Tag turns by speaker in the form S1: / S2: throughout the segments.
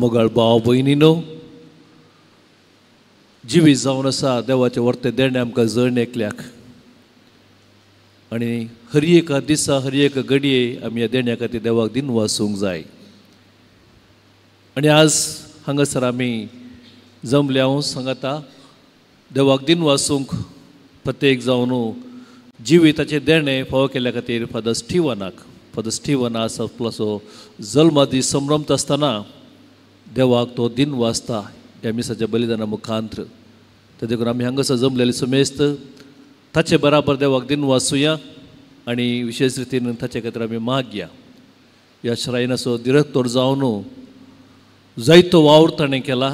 S1: मोगाळ भाव भयणीनो, जिवीत जावन आसा देवाचें वर्तें देणें आमकां जण एकल्याक आनी हर एका दिसा हर एका घडये आमी ह्या देण्या खातीर देवाक दिनवासूंक जाय. आनी आज हांगासर आमी जमल्या हांव सांगता देवाक दिनवासूंक प्रत्येक जावन जिविताचें देणें फावो केल्ल्या खातीर फादर स्टिवनाक, फादर स्टिवन आज आपलो जल्मदीस संभ्रमता आसतना देवाक तो दिन वाचता ह्या मिसाच्या बलिदाना मुखांत्र. ते देखून आमी हांगासर जमलेले समेस्त ताचे बराबर देवाक दिन वाचुया आनी विशेश रितीन ताचे खातीर आमी मागया. ह्या श्रायनाचो दिरक्तोर जावन जायतो वावर ताणें केला,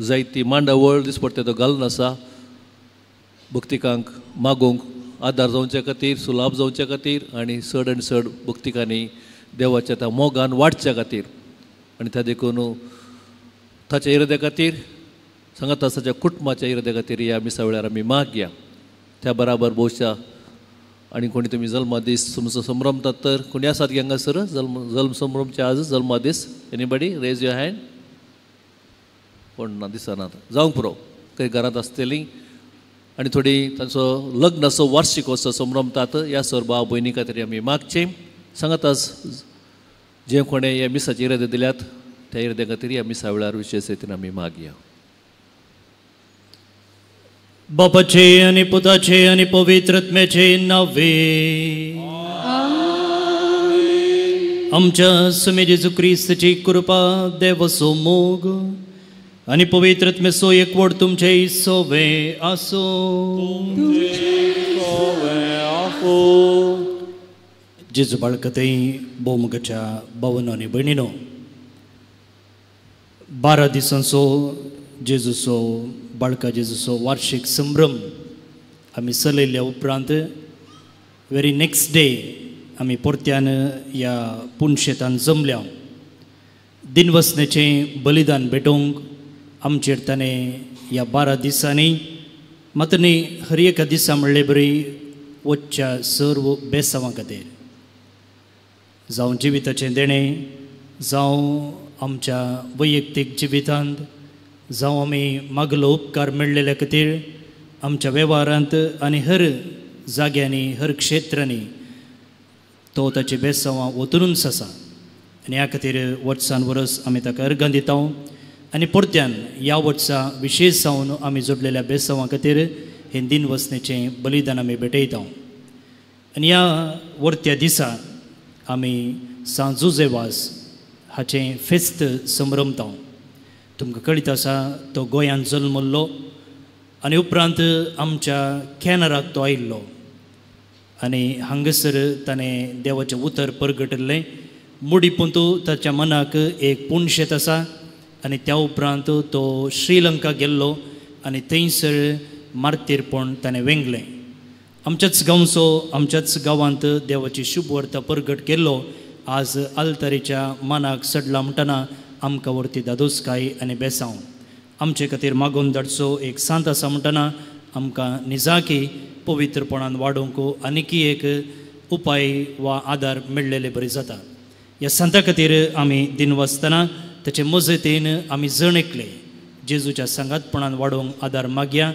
S1: जायती मांडावळ दिसपडटे तो घालून आसा भक्तिकांक मागूंक आदार जावचे खातीर, सुलाभ जावचे खातीर आनी चड आनी चड भक्तिकांनी देवाच्या त्या मोगान वाडच्या खातीर. आनी त्या देखून ताच्या इराद्या खातीर सांगात ताच्या कुटुंबाच्या इराद्या खातीर ह्या मिसा वेळार आमी मागया. त्या बराबर भोवशा आनी कोणी तुमी जल्मदीस तुमचो संभ्रमतात तर कोणी आसात की हांगासर जल्म संभ्रमचे आज जल्मदीस? Anybody raise your hand? कोण ना दिसना, जावंक पुरो काही घरांत आसतलीं आनी थोडी तांचो लग्नाचो वार्षिकोत्सव संभ्रमतात. ह्या सर भाव भयणी खातीर आमी मागचें. सांगात जे कोणें ह्या मिसाचे इरादे दिल्यात त्या इराद्या खातीर ह्या मिसा वेळार विशेश रितीन आमी मागया.
S2: बापाचे आनी पुताचे आनी पवित्र आत्म्याचे नावे आमच्या स्वामी जेजू क्रिस्ताची कृपा, देवाचो मोग आनी पवित्र आत्म्याचो एकवट तुमचे सोवे आसो. जेजू बाळकतय भोवमुखाच्या भावनो आनी भयणीनो, 12 दिसांचो जेजूचो बाळका जेजूचो वार्षिक संभ्रम आमी चलयल्ल्या उपरांत व्हेरी नेक्स्ट डे आमी परत्यान ह्या पुनशेतान जमल्या. दिनवसनेचें बलिदान भेटोवंक आमचेर ताणें ह्या 12 दिसांनी मात्र न्ही हर एका दिसा म्हणले बरी वचच्या सर्व बेसांवां खातीर, जावं जिविताचें देणें, जावं आमच्या वैयक्तीक जिवितांत, जावं आमी मागलो उपकार मेळ्ळेल्या खातीर आमच्या वेव्हारांत आनी हर जाग्यांनी हर क्षेत्रांनी तो ताची बेसांवां ओतरूनच आसा. आनी ह्या खातीर वर्सान वर्स आमी ताका अर्गां दिता आनी परत्यान ह्या वर्सा विशेश जावन आमी जोडलेल्या बेसांवां खातीर हें दिन वसनेचें बलिदान आमी भेटयता. आनी ह्या वर्त्या दिसा आमी सांत जुजेवास हाचें फेस्त संभ्रमता. तुमकां कळीत आसा तो गोंयांत जल्मल्लो आनी उपरांत आमच्या कॅनराक तो आयिल्लो आनी हांगासर ताणें देवाचें उतर परगटिल्लें. मुडी पुंतू ताच्या मनाक एक पुणशेत आसा आनी त्या उपरांत तो श्रीलंका गेल्लो आनी थंयसर मार्तीरपण ताणें वेंगलें. आमच्याच गांवचो, आमच्याच गांवांत देवाची शुभवार्ता परगट केल्लो आज आल्तारीच्या मनाक सडला म्हणटना आमकां वरती दादोसकाय आनी बेसांव आमचे खातीर मागोवन धाडचो एक सांत आसा म्हणटना आमकां निजाकी पवित्रपणान वाडोवंक आनीकी एक उपाय वा आदार मेळ्ळेले बरी जाता. ह्या सांता खातीर आमी दिनवासतना ताचे मजतीन आमी जण एकले जेजूच्या सांगातपणान वाडोवंक आदार मागया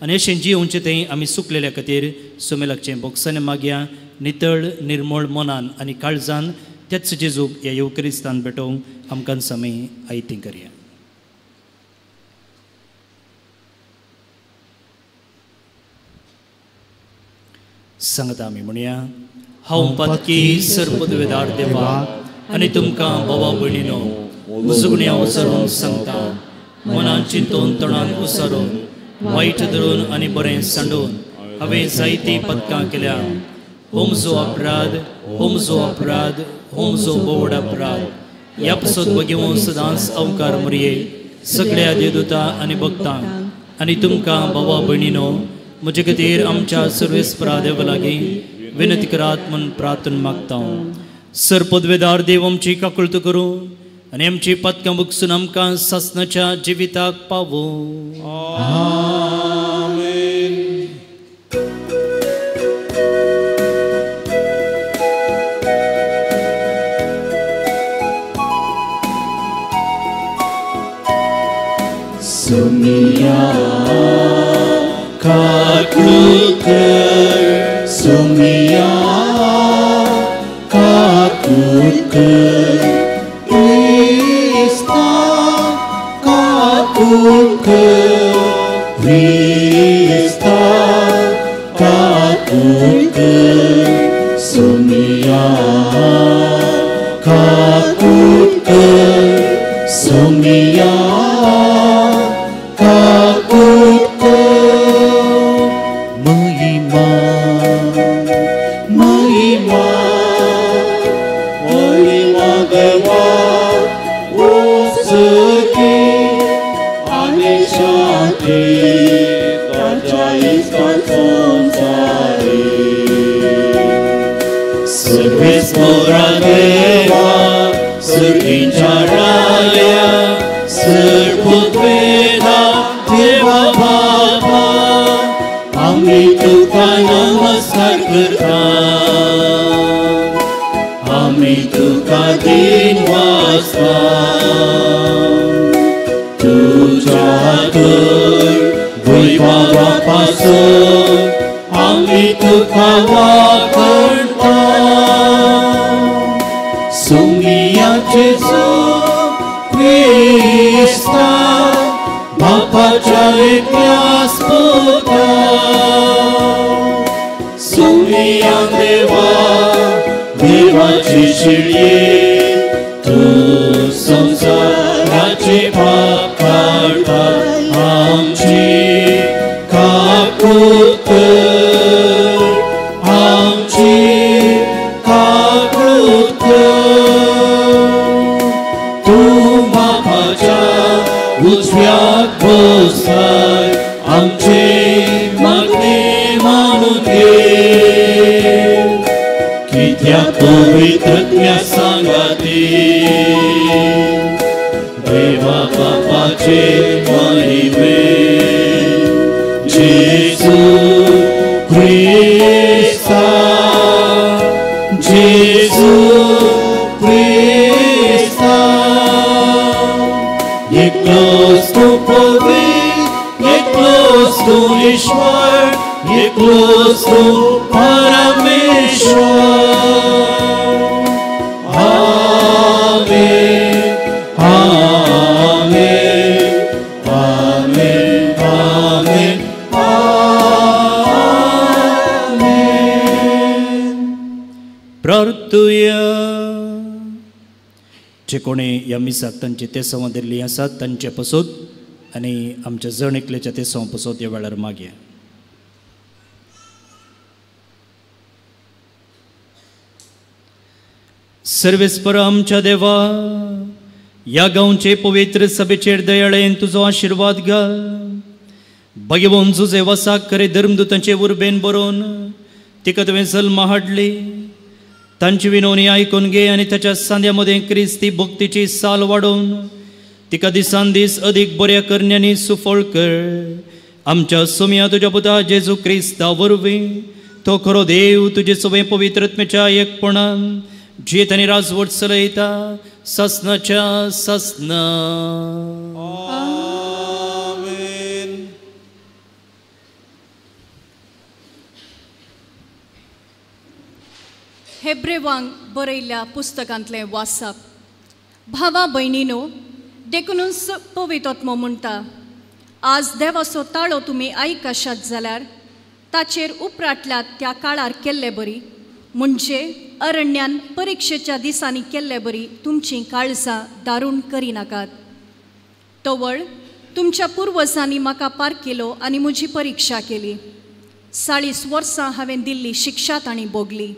S2: आनी अशें जियोवचें तें आमी सुकलेल्या खातीर सुमेलाकचें बोगसाने मागया. नितळ निर्मळ मनान आनी काळजान त्याच जेजूक ह्या येवक्रिस्तान भेटोवंक आमकां समी आयती करया. सांगता आमी म्हणया, हांव पातकी सर्वपदवेदार देवा आनी तुमकां बाबा भयणीनो उजगण्या उसरून सांगता, मनान चिंतून तणान उसरून वायट धरून आनी बरें सांडून हांवें जायतीं पदकां केल्या. होमजो अपराध, होमजो अपराध, होमजो बोवड अपराध. ह्या पसत बगेवन सदांच अवकार मुरये सगळ्या देवदूता आनी भक्तांक आनी तुमकां बाबा भयणीनो म्हजे खातीर आमच्या सर्वेस्परा देवा लागीं विनंती करात म्हूण प्रार्थना मागता. सर पदवेदार देव आमची काकुळट करूं आनी आमची पदकां बुकसून आमकां सासणाच्या जिविताक पावूं.
S3: आमेन. सुमिया काकुळट कर, सुमिया काकुळट कर, क्रिस्ता काकुळट कर, क्रिस्ता काकुळट कर, सुमिया काकुळट कर, सुमिया काकुळट कर. महिमा महिमा महिमा देवा उसकी आनी शांती ताच्या इस्ता संसारी. सर्वेस्परा देवा सर्गीच्या राया सर्वपदवेदा देवा बाबा आमी तुका नमस्कार करता, आमी तुका दिन वाचता. तुझ्या हातून वैभवा पासून आमी तुका वाखणता. सुमिया जेजू क्रिस्ता बापाच्या एकल्यास पुता, सुमिया देवा देवाची शिळये तूं संवसाराचे पाप काडटा आमची काकुळट कर, आमची काकुळट कर. तूं बापाच्या उजव्याक बसलाय आमचे मागणे मानून घे, कित्याक पवित्रत्म्या सांगाती देवा बापाचे महिमे. जेजू क्रिस्ता, जेजू क्रिस्ता, एकलोच तूं पवित्र, एकलोच तूं ईश्वर, एकलोच तूं परमेश्वर. आमेन आमेन आमेन आमेन आमेन.
S2: प्रार्थुया. जे कोणी ह्या मिसाक तांची तेसांवां दिल्लीं आसात तांचे पसत आनी आमच्या जण एकल्याच्या तेसांवां पसत ह्या वेळार मागया. सर्वेस्पर आमच्या देवा, ह्या गांवचे पवित्र सभेचेर दयाळेन तुजो आशिर्वाद घाल. भगवंत जुजे वसाक खरे धर्मदूतांचे उर्बेन बरोवन तिका तुवें जल्मा हाडली. तांची विनवणी आयकून घे आनी ताच्या सांद्या मदें क्रिस्ती भक्तीची साल वाडोवन तिका दिसान दीस अदीक बऱ्या करण्यांनी सुफळ कर. आमच्या सोम्या तुज्या पुता जेजू क्रिस्ता वरवीं तो खरो देव तुजे सगळे पवित्रत्मेच्या एकपणान जियेत आनी राजवट चलयता ससनाच्या ससना.
S3: आमेन.
S4: हेब्रेवांक बरयल्ल्या पुस्तकांतलें वाचप. भावा भयणीनो, देखूनच पवित्र म्हणटा, आज देवाचो ताळो तुमी आयकशात जाल्यार ताचेर उपराटल्यात त्या काळार केल्ले बरी, म्हणजे अरण्यान परिक्षेच्या दिसांनी केल्ले बरी तुमचीं काळजां दारूण करिनाकात. तवळ तुमच्या पुर्वजांनी म्हाका पार केलो आनी म्हजी परिक्षा केली. 40 वर्सां हांवें दिल्ली शिक्षा तांणी भोगली.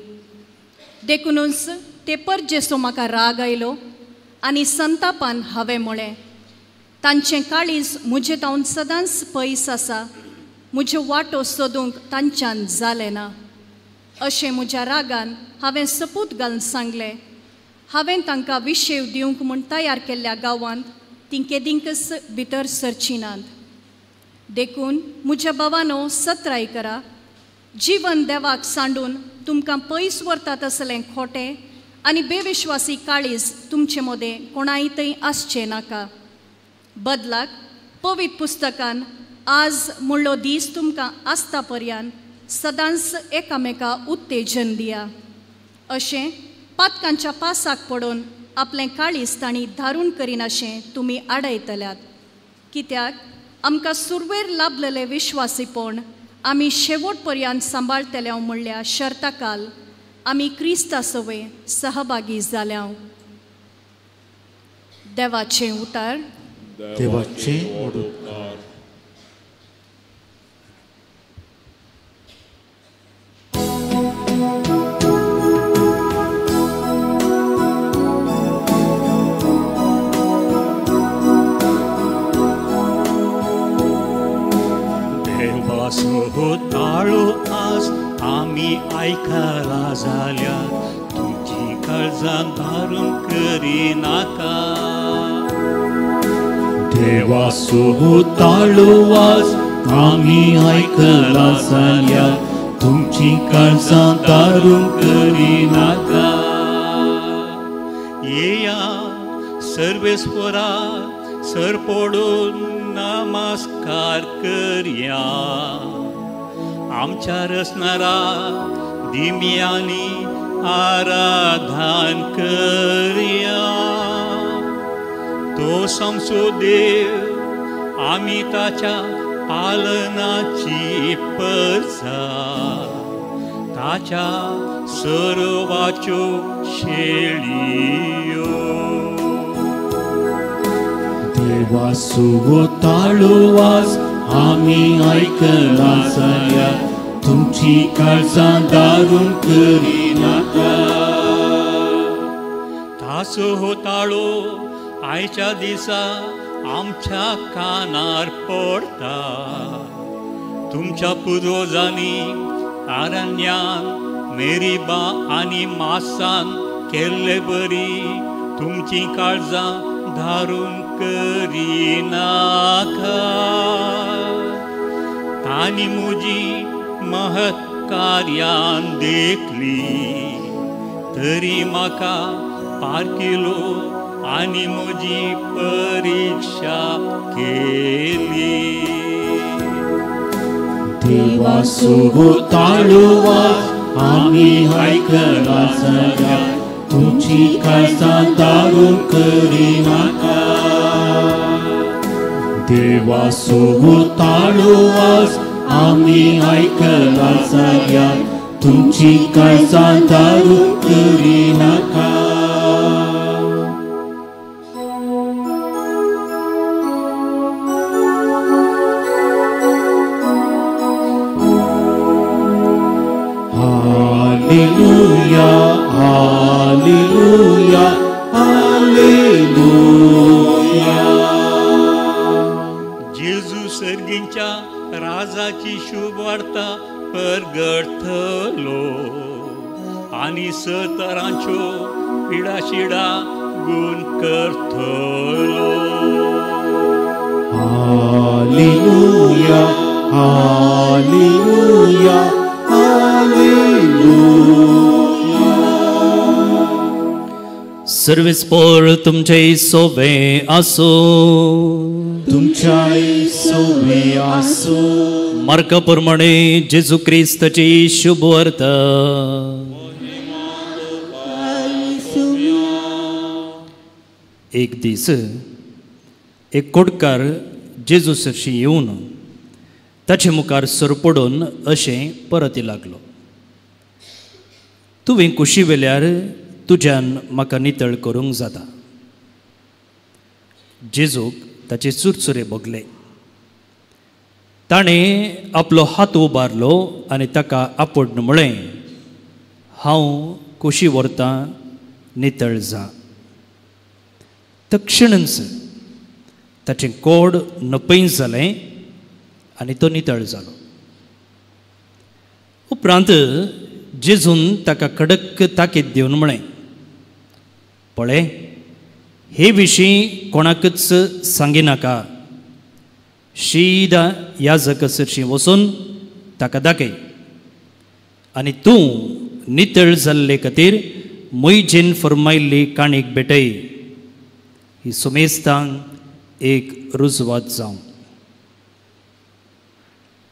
S4: देखूनच ते परजेसो म्हाका राग आयलो आनी संतापान हांवें म्हळें, तांचें काळीज म्हजे तावन सदांच पयस आसा, म्हज्यो वाटो सोदूंक तांच्यान जालें ना. अशें म्हज्या रागान हांवें सपूत घालून सांगलें. हांवें तांकां विशेव दिवंक म्हूण तयार केल्ल्या गांवांत तीं केदींकच भितर सरचीं नात. देखून म्हज्या भावानो, सत्राय करा. जिवन देवाक सांडून तुमकां पयस व्हरता तसलें खोटें आनी बेविश्वासी काळीज तुमचे मदें कोणाय थंय आसचें नाका. बदलाक पवित्र पुस्तकान आज म्हणलो दीस तुमकां आसता पर्यान सदांच एकामेका उत्तेजन दिया. अशें पातकांच्या पासाक पडून आपलें काळीज तांणी धारून करिनाशें तुमी आडयतल्यात. कित्याक आमकां सुरवेर लाभलेलें विश्वासीपण आमी शेवट पर्यंत सांबाळटले म्हणल्या शर्ताकाल आमी क्रिस्ता सवे सहभागी जाल्या. देवाचें उतार.
S3: देवाचें उपकार.
S5: देवाचो ताळो आज आमी आयकला जाल्यार तुमची काळजां धारून करिनाका.
S3: देवाचो ताळो आज आमी आयकला जाल्यार तुमची काळजां धारून करिनाका.
S5: येया सर्वेस्वरा सर पडून नमस्कार करया. आमच्या रचणारा दिम्यांनी आराधन करया. तो समसो देव आमी ताच्या पालनाची परजा, ताच्या सर्वाच्यो शेळयो.
S3: देवाचो ताळो आज आमी आयकला जाल्यार तुमची काळजां दारून करिनाका.
S5: ताचो हो ताळो आयच्या दिसा आमच्या कानार पडटा. तुमच्या पुर्वजांनी आरण्यान मेरिबा आनी मासान केल्ले बरी तुमची काळजां धारून करिनाका. तांणी म्हजी महत् कार्यान देखली तरी म्हाका पारखिलो आनी म्हजी परिक्षा केली.
S3: देवाचो ताळो आज आमी आयकला जाल्यार तुमची काळजां दारून करिनाका. देवाचो ताळो आज आमी आयकला जाल्यार तुमची काळजां दारून करिनाका. Hallelujah, hallelujah, hallelujah.
S5: जेजू सर्गींच्या राजाची शुभवार्ता परगटलो आनी सतरांच्यो पिडाशिडा गुण करतलो.
S3: Hallelujah, hallelujah, hallelujah.
S2: सर्वेस्पोर तुमचे सोवे आसो.
S3: तुमच्याय सोवे आसो.
S2: मार्का प्रमाणे जेजू क्रिस्ताची शुभवार्ता. एक दीस एक कोडकार जेजू सरशी येवन ताचे मुखार सरपडून अशें परती लागलो, तुवें कुशी वेल्यार तुज्यान म्हाका नितळ करूंक जाता. जेजूक ताचे चुरचुरे भोगले. ताणें आपलो हात उबारलो आनी ताका आपोडन म्हळें, हांव कुशी व्हरतां, नितळ जा. तक्षणच ताचें कोड नपय जालें आनी तो नितळ जालो. उपरांत जेजून ताका कडक ताकीद दिवन म्हळें, पळय, हे विशीं कोणाकच सांगिनाका, शीदा याजक सरशीं वचून ताका दाखय आनी तूं नितळ जाल्ले खातीर मोयजेन फर्मायल्ली काणीक भेटय. ही सुमेस्तांक एक रुजवात जावं.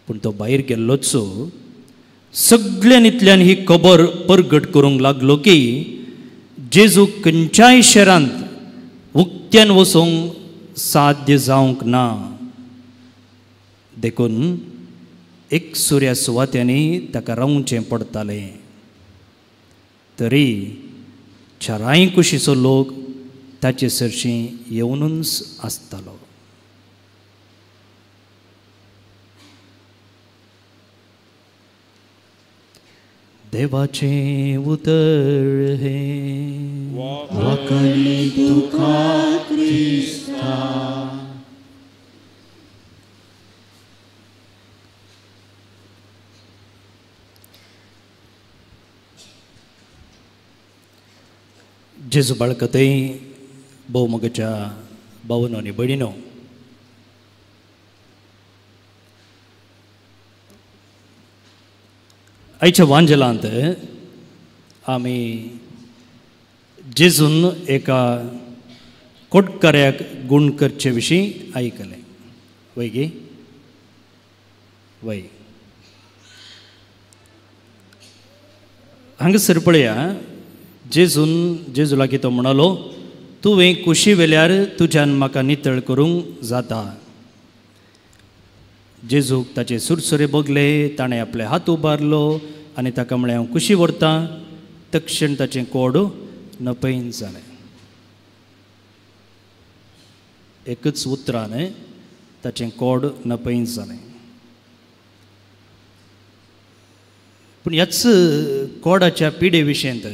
S2: पूण तो भायर गेल्लोच सगळ्यान इतल्यान ही खबर परगट करूंक लागलो की जेजू खंयच्याय शहरांत उक्त्यान वचूंक साध्य जावंक ना. देखून एक सुर्या सुवात्यांनी ताका रावचें पडटालें. तरी चारांय कुशीचो लोक ताचे सरशीं येवनूच आसतालो. देवाचें उतर हें
S3: वाकणी तुका क्रिस्ता.
S2: जेजू बाळकतय भोवमोगाच्या भावनो आनी भयणीनो, आयच्या वांजेलांत आमी जेजून एका कोटकाऱ्याक गूण करचे विशीं आयकलें. वय गे वय, हांगासर पळया, जेजून जेजू लागीं तो म्हणालो, तुवें कुशी वेल्यार तुज्यान म्हाका नितळ करूंक जाता. जेजूक ताचे सुरसुरे भोगले. ताणें आपले हात उबारलो आनी ताका म्हळें, हांव कुशी व्हरतां. तक्षण ताचें कोड नपयन जालें. एकच उतरान ताचें कोड नपयन जालें. पूण ह्याच कोडाच्या पिडे विशयंत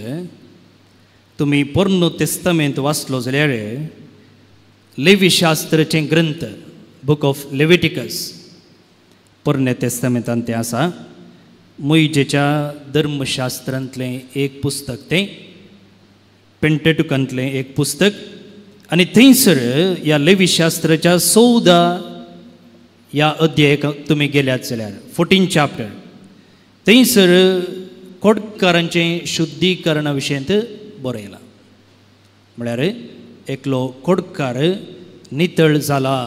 S2: तुमी पोरनो तेस्तामेंत वाचलो जाल्यार लेवीशास्त्राचें ग्रंथ, बूक ऑफ लेविटिकस, पोरण्या तेस्तामेंतान तें आसा. मोयजेच्या धर्मशास्त्रांतलें एक पुस्तक तें, पेंटेटुकांतलें एक पुस्तक. आनी थंयसर ह्या लेवीशास्त्राच्या 14 ह्या अध्यायाक तुमी गेल्यात जाल्यार 14 चॅप्टर, थंयसर कोडकारांचें शुद्धीकरणा विशयंत बरयलां. म्हळ्यार एकलो कोडकार नितळ जाला,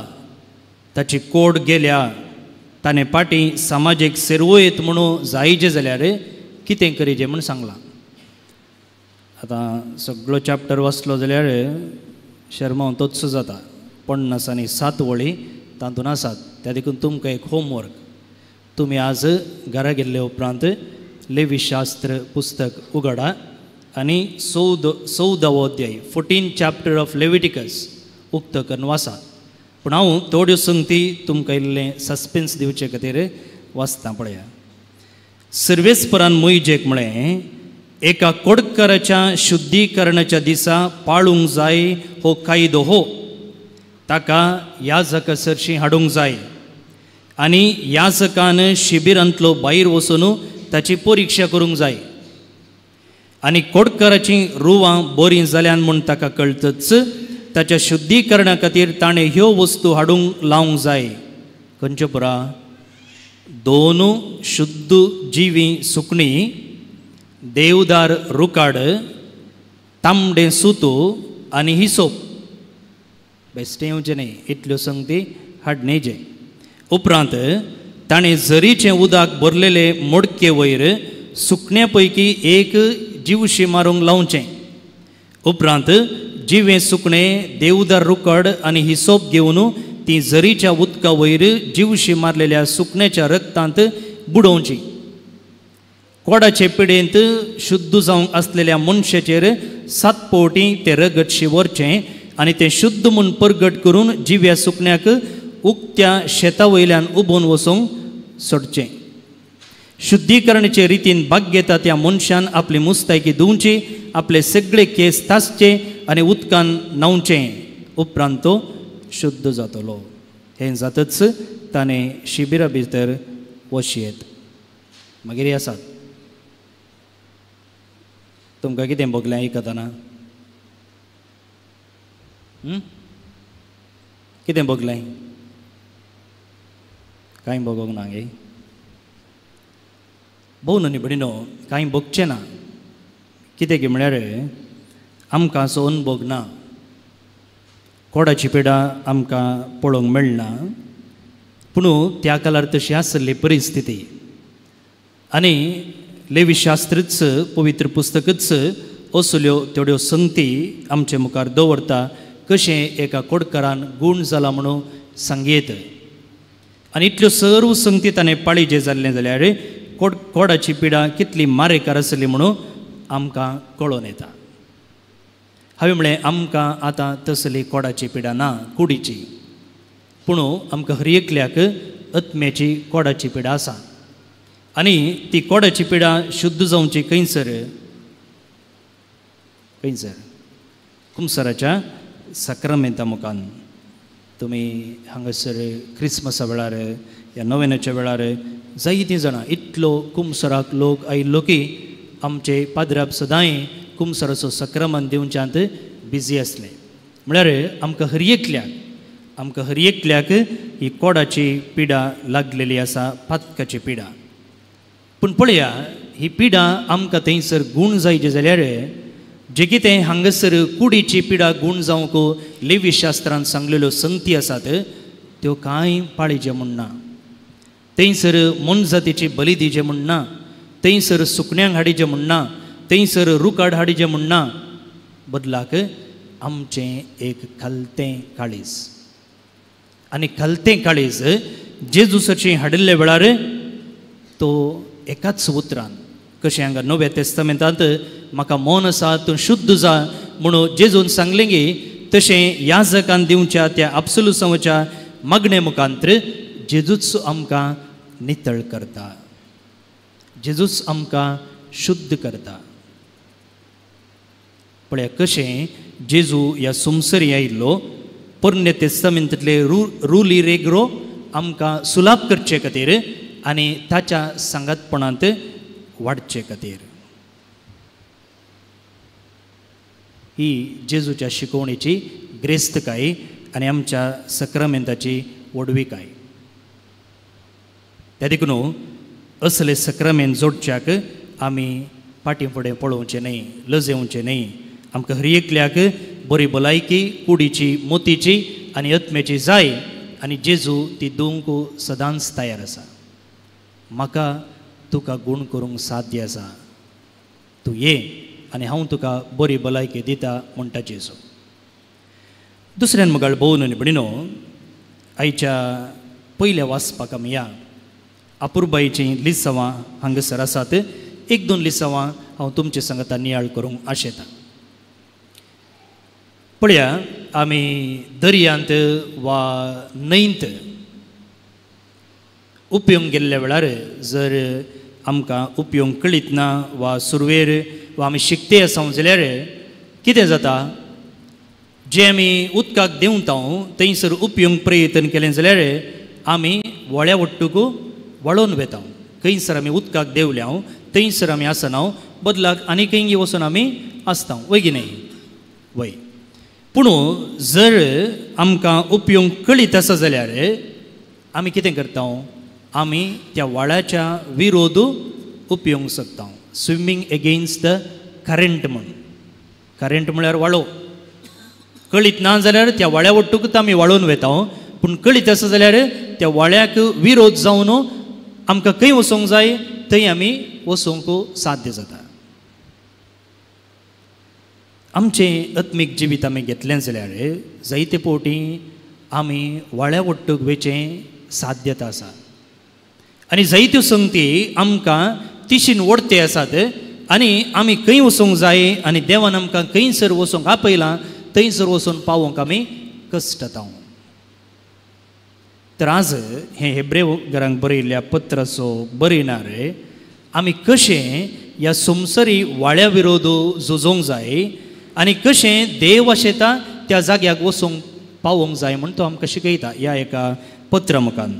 S2: ताची कोड गेल्या, ताणें पाटी समाजीक सेर्वयत म्हणून जायचे जाल्यार कितें करीजे म्हूण सांगलां. आतां सगळो चॅप्टर वाचलो जाल्यार शर्मांव तोच जाता. 50 आनी 7 वळी तातूंत आसात. त्या देखून तुमकां एक होमवर्क, तुमी आज घरा गेल्ले उपरांत लेवीशास्त्र पुस्तक उगडा आनी 14वो अध्याय, 14 चॅप्टर ऑफ लेविटिकस उक्तो करून वाचा. पूण हांव थोड्यो संगती तुमकां इल्लें सस्पेन्स दिवचे खातीर वाचतां पळया. सर्वेस्परान मोयजेक म्हळें, एका कोडकाराच्या शुद्धीकरणाच्या दिसा पाळूंक जाय हो कायदो हो. ताका याजका सरशीं हाडूंक जाय आनी याजकान शिबिरांतलो भायर वचून ताची परिक्षा करूंक जाय. आनी कोडकाराचीं रुवां बरीं जाल्यान म्हूण ताका कळटच ताच्या शुद्धीकरणा खातीर ताणें ह्यो वस्तू हाडूंक लावंक जाय. खंयच्यो पुरा? 2 शुद्ध जिवी सुकणीं, देवदार रुकाड, तांबडें सुत आनी हिसोप. बेश्टें येवचें न्ही, इतल्यो संगती हाडणेचें. उपरांत ताणें झरीचें उदक भरलेले मोडके वयर सुकण्या पैकी एक जिवशी मारूंक लावचें. उपरांत जिवें सुकणें देवदार रुकड आनी हिसोप घेवन ती झरीच्या उदका वयर जिवशी मारलेल्या सुकण्याच्या रक्तांत बुडोवची. कोडाचे पिडेंत शुद्ध जावंक आसलेल्या मनशाचेर 7 फावटी तें रगत शिंवरचें आनी तें शुद्ध म्हूण परगट करून जिव्या सुकण्याक उक्त्या शेता वयल्यान उबोवन वचूंक सोडचें. शुद्धीकरणाचे रितीन भाग घेता त्या मनशान आपली मुस्तायकी धुवची, आपले सगळे केस तासचे आनी उदकान न्हांवचें. उपरांत तो शुद्ध जातलो. हें जातच ताणें शिबिरा भितर वशयेत. मागीर आसात तुमकां कितें भोगलें आयकतना? कितें भोगलें? कांय भोगोंक ना गे भोव न्हय भयणीनो, कांय भोगचें ना. कितें म्हळ्यार आमकां असो अनुभोग ना, कोडाची पिडा आमकां पळोवंक मेळना. पूण त्या काळार तशी आसली परिस्थिती आनी लेवीशास्त्रच पवित्र पुस्तकच असल्यो थोड्यो संगती आमचे मुखार दवरता कशें एका कोडकारान गूण जाला म्हणून सांगयेत. आनी इतल्यो सर्व संगती ताणें पाळी जाल्लें जाल्यार कोडाची पिडा कितली मारेकार आसली म्हणून आमकां कळोन येता. हांवें म्हणलें आमकां आतां तसली कोडाची पिडा ना कुडीची, पूण आमकां हर एकल्याक आत्म्याची कोडाची पिडा आसा. आनी ती कोडाची पिडा शुद्ध जावची खंयसर? खंयसर? कुमसराच्या साक्रामेंता मुखान. तुमी हांगासर क्रिसमसा वेळार ह्या नोवेनाच्या वेळार जायतीं जाणां इतलो कुमसराक लोक आयिल्लो की आमचे पाद्राप सदांय कुमसराचो सक्रामन दिवच्यांत बिजी आसले. म्हळ्यार आमकां हर एकल्याक, आमकां हर एकल्याक ही कोडाची पिडा लागलेली आसा, पातकाची पिडा. पूण पळया ही पिडा आमकां थंयसर गूण जायचे जाल्यार जे कितें हांगासर कुडीची पिडा गूण जावंक लेवी शास्त्रान सांगलेल्यो संगती आसात त्यो कांय पाळीचे म्हूण ना. थंयसर मोनजातीची बली दिवचे म्हूण ना, थंयसर सुकण्यांक हाडीचें म्हूण ना, थंयसर रुकाड हाडीचें म्हूण ना. बदलाक आमचें एक खालतें काळीज, आनी खालतें काळीज जेजूसाचें हाडिल्ल्या वेळार तो एकाच उतरान कशें हांगा नव्या तेस्तामेंतांत म्हाका मौन आसा तूं शुद्ध जा म्हणून जेजून सांगलें गी तशें याजकान दिवच्या त्या आब्सोलुसांवाच्या मागणे मुखांतर जेजूच आमकां नितळ करता, जेजूच आमकां शुद्ध करता. पळया कशें जेजू ह्या सुमसरी आयिल्लो पोरणे तेस्तामेंतांतले रुली रेग्रो आमकां सुलाप करचे खातीर आनी ताच्या सांगातपणांत वाडचे खातीर. ही जेजूच्या शिकवणेची ग्रेस्तकाय आनी आमच्या सक्रामेंताची व्हडविकाय. त्या देखून असले सक्रामेंत जोडच्याक आमी फाटीं फुडें पळोवचें न्हय, लजेवचें न्हय. आमकां हर एकल्याक बरी भलायकी कुडीची, मोतीची आनी आत्म्याची जाय आनी जेजू ती दिवंक सदांच तयार आसा. म्हाका तुका गूण करूंक साध्य आसा, तूं ये आनी हांव तुका बरी भलायकी दिता म्हणटा जेजू. दुसऱ्यान मुखार भोवन आनी भयणीनो आयच्या पयल्या वाचपाक आमी या अपुरबायेचीं लिसांवां हांगासर आसात. एक दोन लिसांवां हांव तुमचे सांगता नियाळ करूंक आशेतां. पळया आमी दर्यांत वा न्हंयत उपयोग गेल्ल्या वेळार जर आमकां उपयोग कळीत ना वा सुरवेर वा आमी शिकते आसा जाल्यार कितें जाता, जे आमी उदकाक देंवता थंयसर उपयोग प्रयत्न केलें जाल्यार आमी व्हळ्या वट्टूक वळोवन वेता. खंयसर आमी उदकाक देंवल्या थंयसर आमी आसना, बदलाक आनी खंय वचून आमी आसता, वय की न्हय? वय. पूण जर आमकां उपयोग कळीत आसा जाल्यार आमी कितें करता, आमी त्या व्हाळाच्या विरोध उपयोग शकता. स्विमींग एगेन्स्ट the current म्हूण. करंट म्हळ्यार व्हाळो. कळीत ना जाल्यार त्या व्हाळ्या वट्टूकच आमी व्हाळोवन वेता, पूण कळीत आसा जाल्यार त्या व्हाळ्याक विरोध जावन आमकां खंय वचोंक जाय थंय आमी वचोंक साध्य जाता. आमचें आत्मीक जिवीत आमी घेतलें जाल्यार जायते फावटी आमी वाळ्या वट्टूक वेचें साध्यता आसा आनी जायत्यो संगती आमकां तिशीन ओडते आसात आनी आमी खंय वचूंक जाय आनी देवान आमकां खंयसर वचूंक आपयलां थंयसर वचून पावोवंक आमी कश्टता. तर आज हें हेब्रेव घरांक बरयल्ल्या पत्राचो बरयणार आमी कशें ह्या संवसारी वाळ्या विरोध झुजोवंक जाय आनी कशें देव आशेता त्या जाग्याक वचूंक पावोवंक जाय म्हूण तो आमकां शिकयता ह्या एका पत्र मुखान.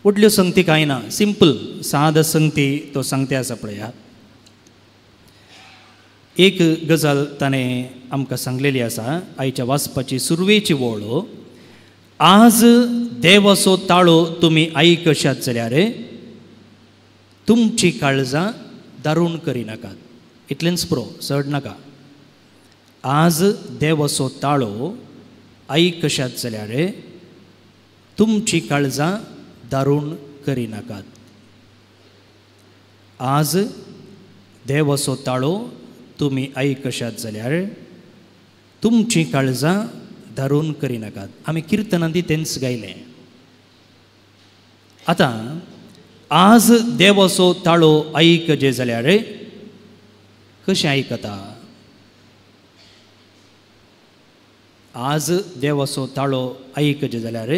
S2: व्हडल्यो संगती कांय ना, सिंपल साद संगती तो सांगते आसा पळया. एक गजाल ताणें आमकां सांगलेली आसा आयच्या वाचपाची सुरवेची वळ, आज देवाचो ताळो तुमी आयकशात जाल्यार तुमची काळजां दारूण करिनाकात. इतलेंच पुरो, चड नाका. आज देवाचो ताळो आयकशात जाल्यार तुमची काळजां दारूण करिनाकात. आज देवाचो ताळो तुमी आयकशात जाल्यार तुमची काळजां दारूण करिनाकात. आमी किर्तनां ती तेंच गायलें. आतां आज देवाचो ताळो आयकजे जाल्यार कशें आयकता? आज देवाचो ताळो आयकजे जाल्यार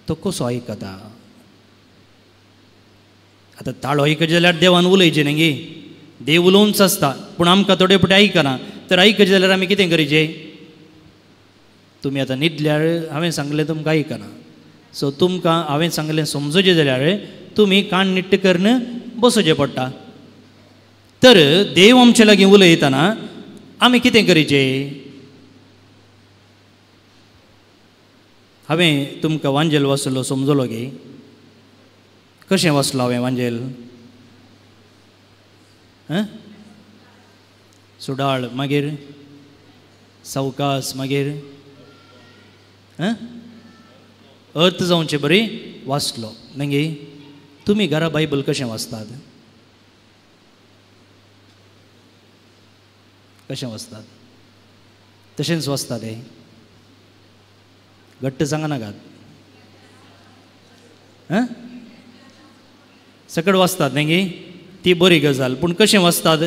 S2: तो कसो आयकता? आतां ताळो आयकजे जाल्यार देवान उलयचें न्ही गे, देव उलोवनच आसता पूण आमकां थोडे फावटी आयकना. तर आयकजे जाल्यार आमी कितें करीचें? तुमी आतां न्हिदल्यार हांवें सांगलें तुमकां आयकना, सो तुमकां हांवें सांगलें समजोचें जाल्यार तुमी कान निट्ट करून बसोचें पडटा. तर देव आमचे लागीं उलयतना आमी कितें करीचें? हांवें तुमकां वांजेल वाचलो समजलो गे? कशें वाचलो हांवें वांजेल? सुडाळ, मागीर सावकास, मागीर अर्थ जावचे बरी वाचलो न्ही. तुमी घरा बायबल कशें वाचतात? कशें वाचतात? तशेंच वाचतात हे घट्ट सांगा नाकात. सकट वाचतात न्ही, ती बरी गजाल. पूण कशें वाचतात?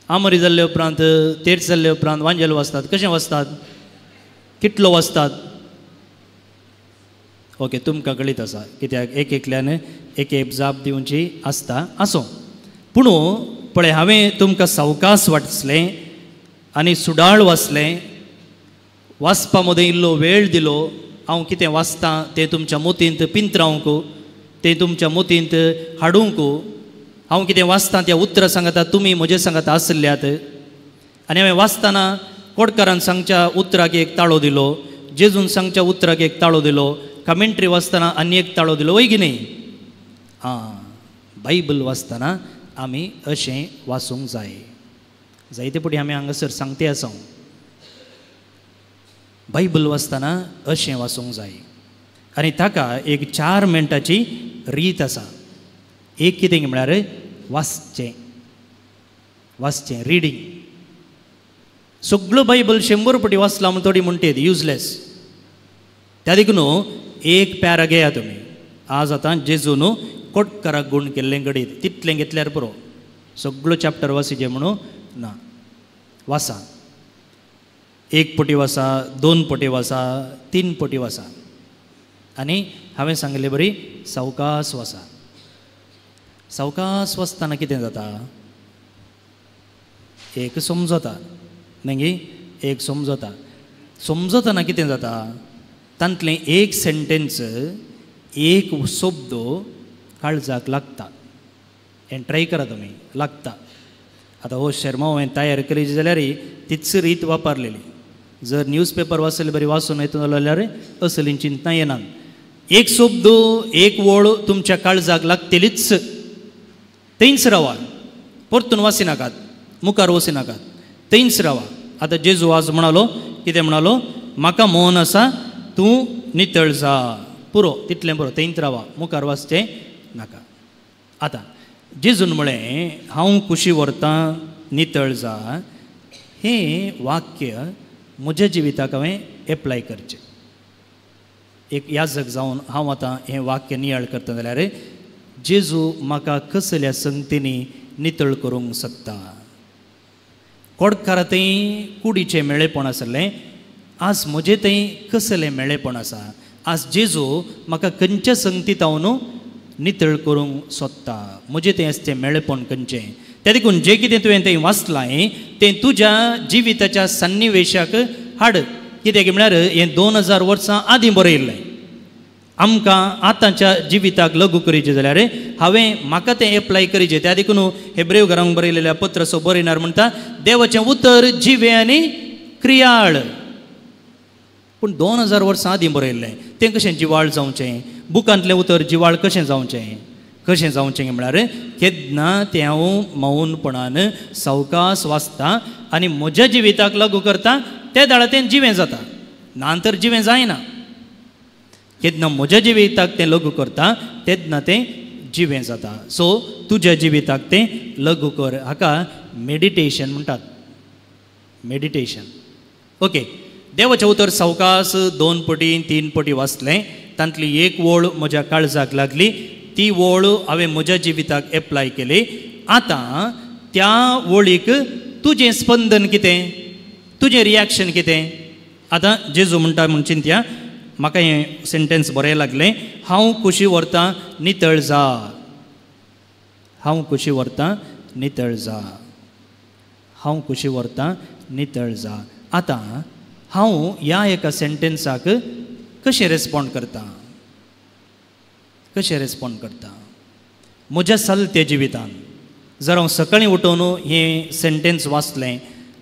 S2: आमरी जाल्ले उपरांत, तेर्स जाल्ले उपरांत वांजेल वाचतात. कशें वाचतात? कितलो वाचतात? ओके, तुमकां कळीत आसा कित्याक एक एकल्यान एक एक जाप दिवची आसता. आसूं, पूण पळय हांवें तुमकां सावकास वाचलें आनी सुडाळ वाचलें. वाचपा मदें इल्लो वेळ दिलो. हांव कितें वाचतां तें तुमच्या मोतींत पिंतरावंक, तें तुमच्या मोतींत हाडूंक. हांव कितें वाचतां त्या उतरां सांगता तुमी म्हजे सांगता आसल्यात. आनी हांवें वाचतना कोडकारान सांगच्या उतराक एक ताळो दिलो, जेजून सांगच्या उतराक एक ताळो दिलो, कमेंट्री वाचतना आनी एक ताळो दिलो, वय की न्ही? आं, बायबल वाचतना आमी अशें वाचूंक जाय. जायते फावटी आमी हांगासर सांगते आसा, बायबल वाचतना अशें वाचूंक जाय. आनी ताका एक 4 मिनटांची रीत आसा. एक कितें म्हळ्यार वाचचें, वाचचें, रिडींग. सगळो बायबल 100 फावटी वाचला म्हूण थोडी म्हणटेत युजलेस. त्या देखून एक पॅरा घेया तुमी. आज आतां जेजून कोटकाराक गूण केल्लें घडीत तितलें घेतल्यार पुरो, सगळो चॅप्टर वाचचें म्हणून ना. वाचा, 1 पटी वाचा, 2 पटी वाचा, 3 पटी वाचा. आनी हांवें सांगिल्ले बरी सावकास वाचा. सावकास वाचतना कितें जाता? एक समजता न्ही, एक समजता. समजतना कितें जाता? तांतलें एक सेंटेन्स, एक शब्द काळजाक लागता. हें ट्राय करा तुमी, लागता. आतां हो शेरमांव हांवें तयार केली जाल्यार तीच रीत वापरलेली. जर न्यूज पेपर वाचले बरी वाचून येतलो जाल्यार असलीं चिंतना येनात. एक शब्द, एक वळ तुमच्या काळजाक लागतलीच. थंयच रावा, परतून वाचिनाकात, मुखार वचिनाकात, थंयच रावा. आतां जेजू आज म्हणालो, कितें म्हणालो? म्हाका मन आसा तूं नितळ जा, पुरो, तितलें पुरो, थंयच रावा, मुखार वाचचें नाका. आतां जेजून म्हळें, हांव कुशी व्हरतां नितळ जा हें वाक्य म्हज्या जिविताक हांवें एप्लाय करचें. एक याजक जावन हांव आतां हें वाक्य नियाळ करता जाल्यार जेजू म्हाका कसल्या संगतींनी नितळ करूंक शकता. कोडकारा थंय कुडीचें मेळेपण आसलें, आज म्हजें थंय कसलें मेळेपण आसा, आज जेजू म्हाका खंयच्या संगतीत हांव नितळ करूंक सोदता, म्हजें तें आसा तें मेळेपण खंयचें. त्या देखून जें कितें तुवें थंय वाचलां तें तुज्या जिविताच्या सन्निवेशाक हाड. कित्याक म्हळ्यार हें 2000 वर्सां आदीं बरयिल्लें. आमकां आतांच्या जिविताक लागू करीचें जाल्यार हांवें म्हाका तें एप्लाय करीचें. त्या देखून हेब्रेव घरांक बरयलेल्या पत्राचो बरयणार म्हणटा देवाचें उतर जिवें आनी क्रियाळ. पूण 2000 वर्सां आदीं बरयल्लें तें कशें जिवाळ जावचें, बुकांतलें उतर जिवाळ कशें जावचें, कशें जावचें म्हळ्यार केन्ना तें हांव मौनपणान सावकास वाचता आनी म्हज्या जिविताक लागू करता त्या दाळा तें जिवें जाता, ना तर जिवें जायना. केन्ना म्हज्या जिविताक तें लागू करता तेन्ना तें जिवें जाता. सो तुज्या जिविताक तें लागू कर, हाका मेडिटेशन म्हणटात. मेडिटेशन. ओके, देवाचें उतर सावकास 2 पटी 3 पटी वाचलें, तांतली एक वळ म्हज्या काळजाक लागली, ती वळ हांवें म्हज्या जिविताक एप्लाय केली. आतां त्या वळीक तुजें स्पंदन कितें, तुजें रिएक्शन कितें. आतां जेजू म्हणटा म्हूण चिंतया, म्हाका हें सेंटेन्स बरें लागलें, हांव कुशी व्हरतां नितळ जा, हांव कुशी व्हरतां नितळ जा, हांव कुशी व्हरतां नितळ जा. आतां हांव ह्या एका सेंटेन्साक कशें रेस्पोंड करता, कशें रेस्पोंड करता म्हज्या चलत्या जिवितान. जर हांव सकाळीं उठोवन हें सेंटेन्स वाचलें,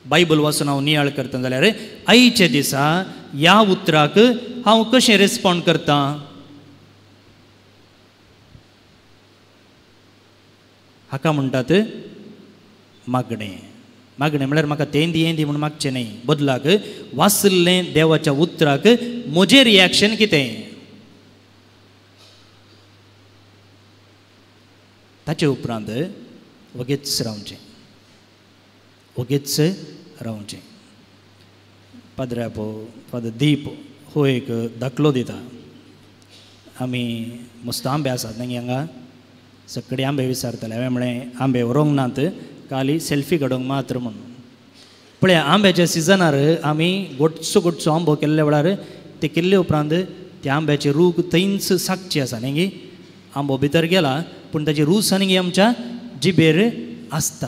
S2: बायबल वाचून हांव नियाळ करता जाल्यार आयच्या दिसा ह्या उतराक हांव कशें रेस्पोंड करता. हाका म्हणटात मागणें. मागणें म्हळ्यार म्हाका तें दी हें दी म्हूण मागचें न्हय, बदलाक वाचिल्लें देवाच्या उतराक म्हजें रिएक्शन कितें ताचे उपरांत वगेच रावचें, वगेच रावचें. पाद्र्यापो फादर दीप हो एक दाखलो दिता. आमी मस्त आंबे आसात न्ही हांगा, सगळे आंबे विचारताले. हांवें म्हळें आंबे व्हरूंक नात, काली सेल्फी काडूंक मात्र म्हणून. पळय आंब्याच्या सिजनार आमी गोडसो गोडसो आंबो केल्ल्या वेळार ते केल्ले उपरांत त्या आंब्याचे रूख थंयच साकची आसा न्ही गी, आंबो भितर गेला पूण ताची रूच आनी आमच्या जिबेर आसता.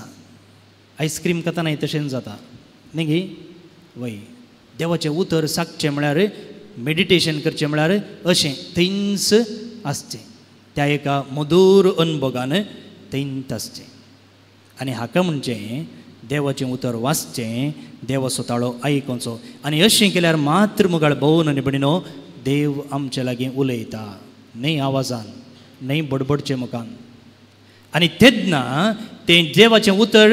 S2: आयस्क्रीम खातानाय तशेंच जाता न्ही गी. वय देवाचें उतर साकचें म्हळ्यार मेडिटेशन करचें म्हळ्यार अशें थंयच आसचें, त्या एका मधूर अनुभोगान थंयच आसचें. आनी हाका म्हणचें देवाचें उतर वाचचें, देवाचो ताळो आयकुचो. आनी अशें केल्यार मात्र मुगाळ भोवन आनी भयणीनो देव आमचे लागीं उलयता, न्हय आवाजान, न्हय बडबडचें मुखान. आनी तेन्ना तें देवाचें उतर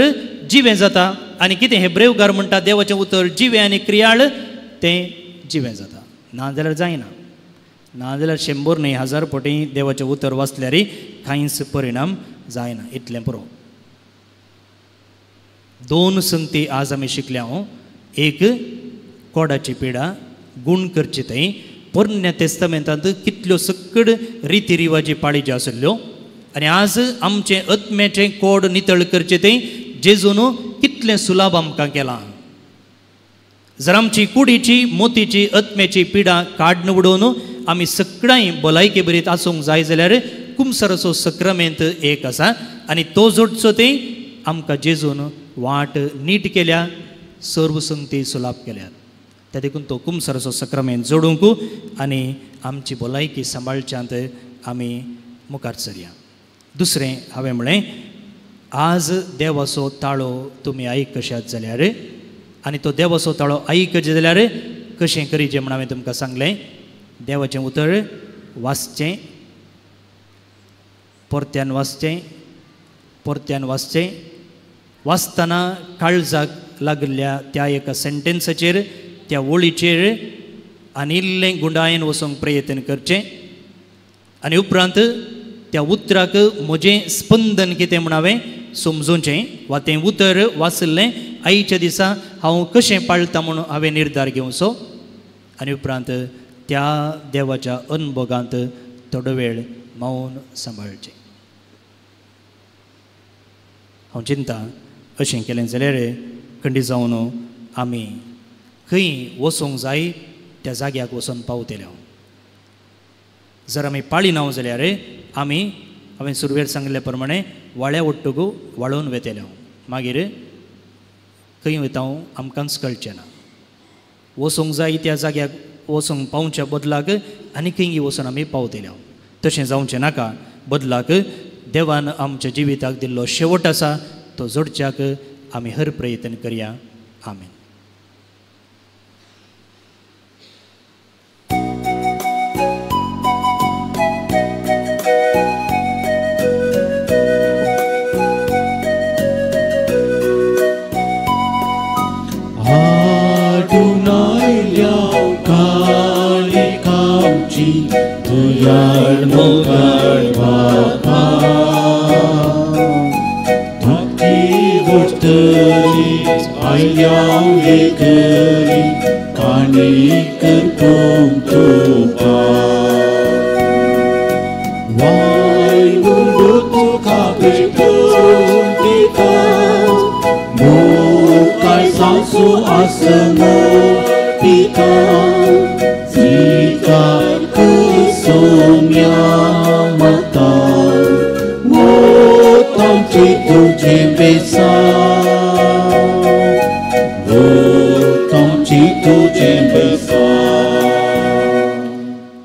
S2: जिवें जाता. आनी कितें हेब्रेवकार म्हणटा देवाचें उतर जिवें आनी क्रियाळ तें जिवें जाता, ना जाल्यार जायना. ना जाल्यार 100 न्हय 1000 पटी देवाचें उतर वाचल्यार कांयच परिणाम जायना. इतलें पुरो. 2 संगती आज आमी शिकल्या. एक कोडाची पिडा गूण करची थंय पोरण्या तेस्तामेंतांत कितल्यो सकड रिती रिवाजी पाळी आशिल्ल्यो, आनी आज आमचें आत्म्याचें कोड नितळ करचें थंय जेजून कितलें सुलाभ आमकां केलां. जर आमची कुडीची मोतीची आत्म्याची पिडा काडून उडोवन आमी सगळ्यांय भलायके बरीत आसूंक जाय जाल्यार कुमसाराचो सक्रामेंत एक आसा आनी तो जोडचो थंय आमकां जेजून वाट नीट केल्या, सर्व संगती सुलाभ केल्यात. त्या देखून तो कुमसाराचो सक्रामेंत जोडूंक आनी आमची भलायकी सांबाळच्यांत आमी मुखार सरया. दुसरें हांवें म्हळें आज देवाचो ताळो तुमी आयकशात जाल्यार आनी तो देवाचो ताळो आयकचे जाल्यार कशें करीचें म्हण हांवें तुमकां सांगलें. देवाचें उतर वाचचें, परत्यान वाचचें, परत्यान वाचचें. वाचतना काळजाक लागिल्ल्या त्या एका सेंटेन्साचेर, त्या वळीचेर आनी इल्लें गुंडायेन वचूंक प्रयत्न करचें. आनी उपरांत त्या उतराक म्हजें स्पंदन कितें म्हण हांवें समजूचें वा तें उतर वाचिल्लें आयच्या दिसा हांव कशें पाळटा म्हणून हांवें निर्धार घेवचो आनी उपरांत त्या देवाच्या अनभोगांत थोडो वेळ मौन सांबाळचें. हांव चिंता अशें केलें जाल्यार खंडी जावन आमी खंय वचूंक जाय त्या जाग्याक वचून पावतले. जर आमी पाळी ना जाल्यार आमी हांवें सुरवेर सांगिल्ल्या प्रमाणे वाळ्या ओट्टुगू वाळोवन वेतले. मागीर खंय वयता आमकांच कळचें ना. वचूंक जाय त्या जाग्याक वचूंक पावच्या बदलाक आनी खंय वचून आमी पावतले. तशें जावचें नाका. बदलाक देवान आमच्या जिविताक दिल्लो शेवट आसा तो जोडच्याक आमी हर प्रयत्न करया. आमेन.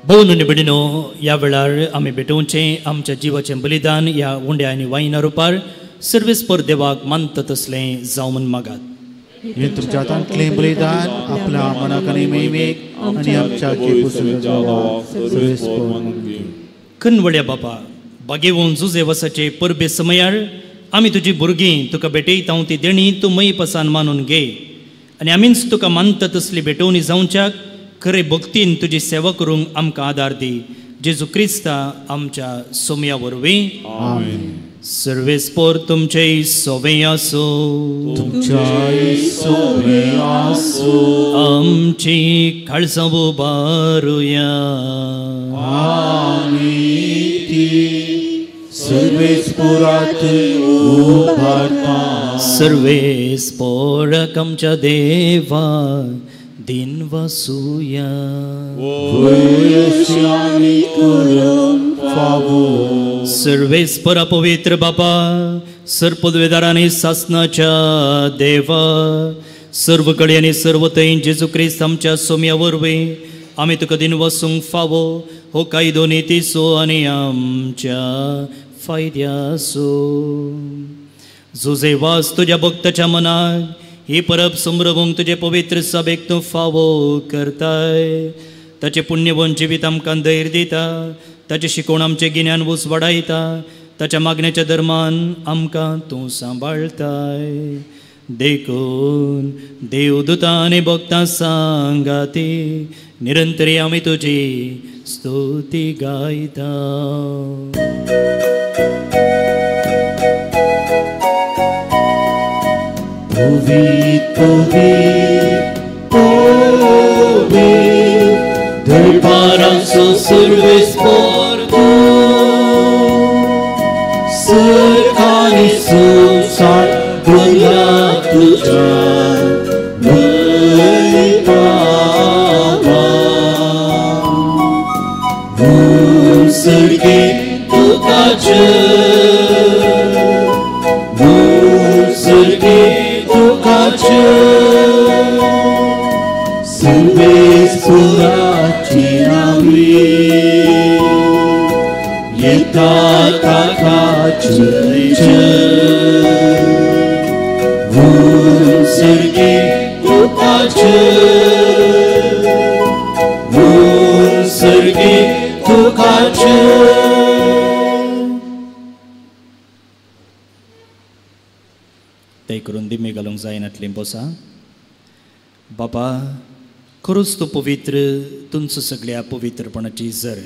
S2: भोवन ह्या वेळार आमी भेटोवचें आमच्या जिवाचें बलिदान ह्या उंड्या आनी वायना रुपार सर्वेस्पर देवाक मानता तसलें जावं म्हूण मागात.
S3: हें तुमच्या हातांतलें बलिदान आपल्या मनाक आनी महिमेक आनी आमच्या सर्वेस्पर.
S2: कनवळ्या बापा, बागेवन जुजेवसाचे परबे समयार आमी तुजी भुरगीं तुका भेटयता ती देणी तूं मय पसान मानून घे आनी आमीच तुका मानता तसली भेटोवणी जावच्याक खरे भक्तीन तुजी सेवा करूंक आमकां आदार दी. जेजू क्रिस्ता आमच्या सोमया वरवीं.
S3: आमेन.
S2: सर्वेस्पर तुमचे सोवे आसूं.
S3: तुमच्याय सोवे आसूं.
S2: आमची काळजां उबारुया.
S3: आमी ती सर्वेस्परात उबारता.
S2: सर्वेस्पराक आमच्या देवा दिन वसुया. सर्वेस्परा पवित्र बापा, सर्पद्वेदारांनी सासनाच्या देवा, सर्व कडे आनी सर्व थंय जेजू क्रिस्त आमच्या सोम्या वरवीं आमी तुका दिन वसूंक फावो हो कायदो नितीचो आनी आमच्या फायद्याचो. जुजे वास तुज्या भक्ताच्या मनाक ही परब समरवूंक तुजे पवित्र सभेक तूं फावो करताय. ताचें पुण्यवन जिवीत आमकां धैर्य दिता, ताचें शिकोवण आमचें गिन्यान वस वाडायता, ताच्या मागण्याच्या धर्मान आमकां तूं सांबाळताय. देखून देवदूतां आनी भक्तां सांगाती निरंतरी आमी तुजी स्तुती गायता.
S3: पवित्र पवित्र पवित्र दरबारांचो सर्वेस्पर तूं, सरकारी संवसार भरला तुज्या वैभवान. सर्गे तुका जय, सर्गे तुका जय, सर्वेस्पराची नावी येता ताका जय जय. सर्गे तुका जय, सर्गे तुका जय.
S2: ते करून दिमी घालूंक जायनातलीं बोसा. बाबा, खरोच तूं पवित्र, तुमचो सगळ्या पवित्रपणाची जर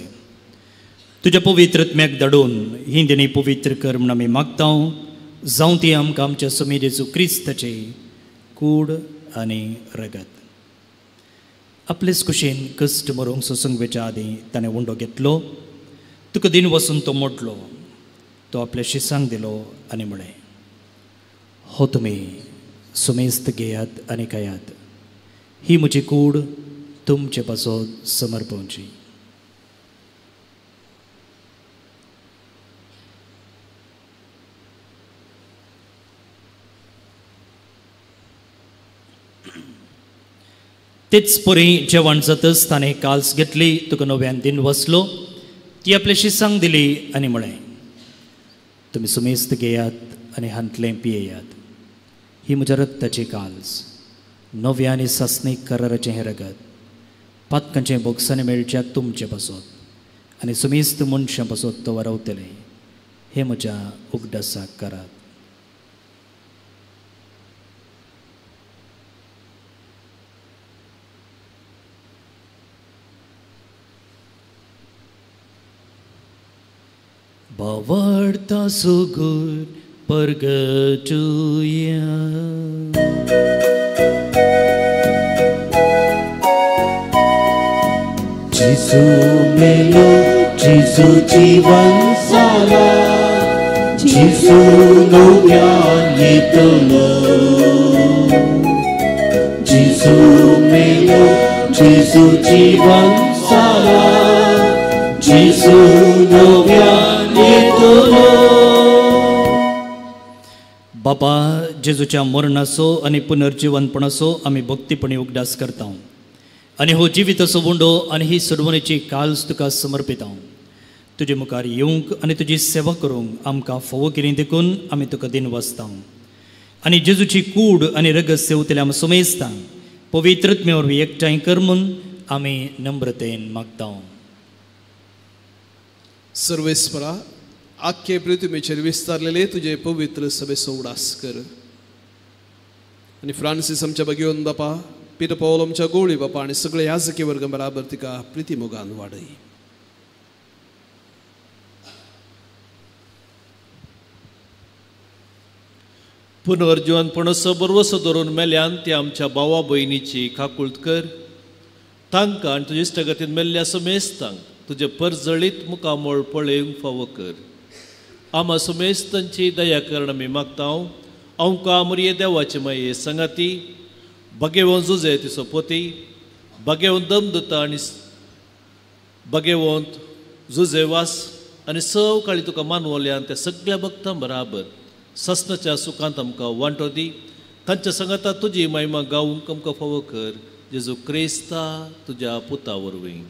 S2: तुज्या पवित्रत्म्याक धाडून ही देणी पवित्र कर म्हूण आमी मागता. जावं ती आमकां आमच्या स्वामी जेजू क्रिस्ताची कूड आनी रगत. आपलेच कुशीन कश्ट मरूंक सोसूंक वेच्या आदीं ताणें उंडो घेतलो, तुका दिन वसून तो मोडलो, तो आपल्या शिसांक दिलो आनी म्हळें, हो तुमी सुमेस्त घेयात आनी खायात, ही म्हजी कूड तुमचे पासत समर्पवची. तेच परी जेवण जातच ताणें काल्स घेतली, तुका नव्यान दिन वसलो, ती आपल्या शिसांक दिली आनी म्हळें, तुमी सुमेस्त घेयात आनी हांतलें पियेयात, ही म्हज्या रक्ताची काल्स, नव्या आनी सासणीक कराराचें हें रगत, पातकांचें बोगसांनी मेळच्याक तुमचे पासत आनी सुमेस्त मनशां पासत तो वरवतलें, हें म्हज्या उगडासाक करात. बावडता सुगूर परगटुया.
S3: जेजू मेलो, जेजू जीवन जाला, जेजू नव्यान येतलो. जेजू मेलो, जेजू जीवन जाला, जेजू नव्यान येतलो.
S2: बापा, जेजूच्या मरणाचो आनी पुनर्जिवनपणाचो आमी भक्तीपणी उगडास करता आनी हो जिविताचो उंडो आनी ही सोडवणेची काल्स तुका समर्पिता. तुजे मुखार येवंक आनी तुजी सेवा करूंक आमकां फावो केली देखून आमी तुका दिन वाचता आनी जेजूची कूड आनी रगत सेवतले आमी सुमेजता पवित्रत्मे वरवीं एकठांय कर म्हूण आमी नम्रतेन मागता.
S6: सर्वेस्परा, आख्खे पृथ्वीचेर विस्तारलेले तुजे पवित्र सभेचो उडास कर आनी फ्रांसीस आमच्या भगेवन बापा, पिटर पावल आमच्या गोळी बापा आनी सगळे याजकी वर्ग बराबर तिका प्रिती मोगान वाडय.
S1: पुनर्जिवनपणाचो बरवसो धरून मेल्यान ती आमच्या भावा भयणीची काकूळत कर, तांकां आनी तुजे इश्टागतीन मेल्ल्या समेस्तांक तुजे परजळीत मुखामळ पळोवंक फावो कर. आमा सुमेस्तांची दया करण आमी मागता. आमकां मुरये देवाचे माये संगाती बगेवन जुजे तिचो पोती बगेवन दम दिता आनी बगेवंत जुजे वास आनी सव काळी तुका मानवल्यान त्या सगळ्या भक्तां बराबर ससनाच्या सुखांत आमकां वांटो दी. तांच्या संगाता तुजी महिमा गावूंक आमकां फावो कर, जेजू क्रिस्ता तुज्या पुता वरवीं.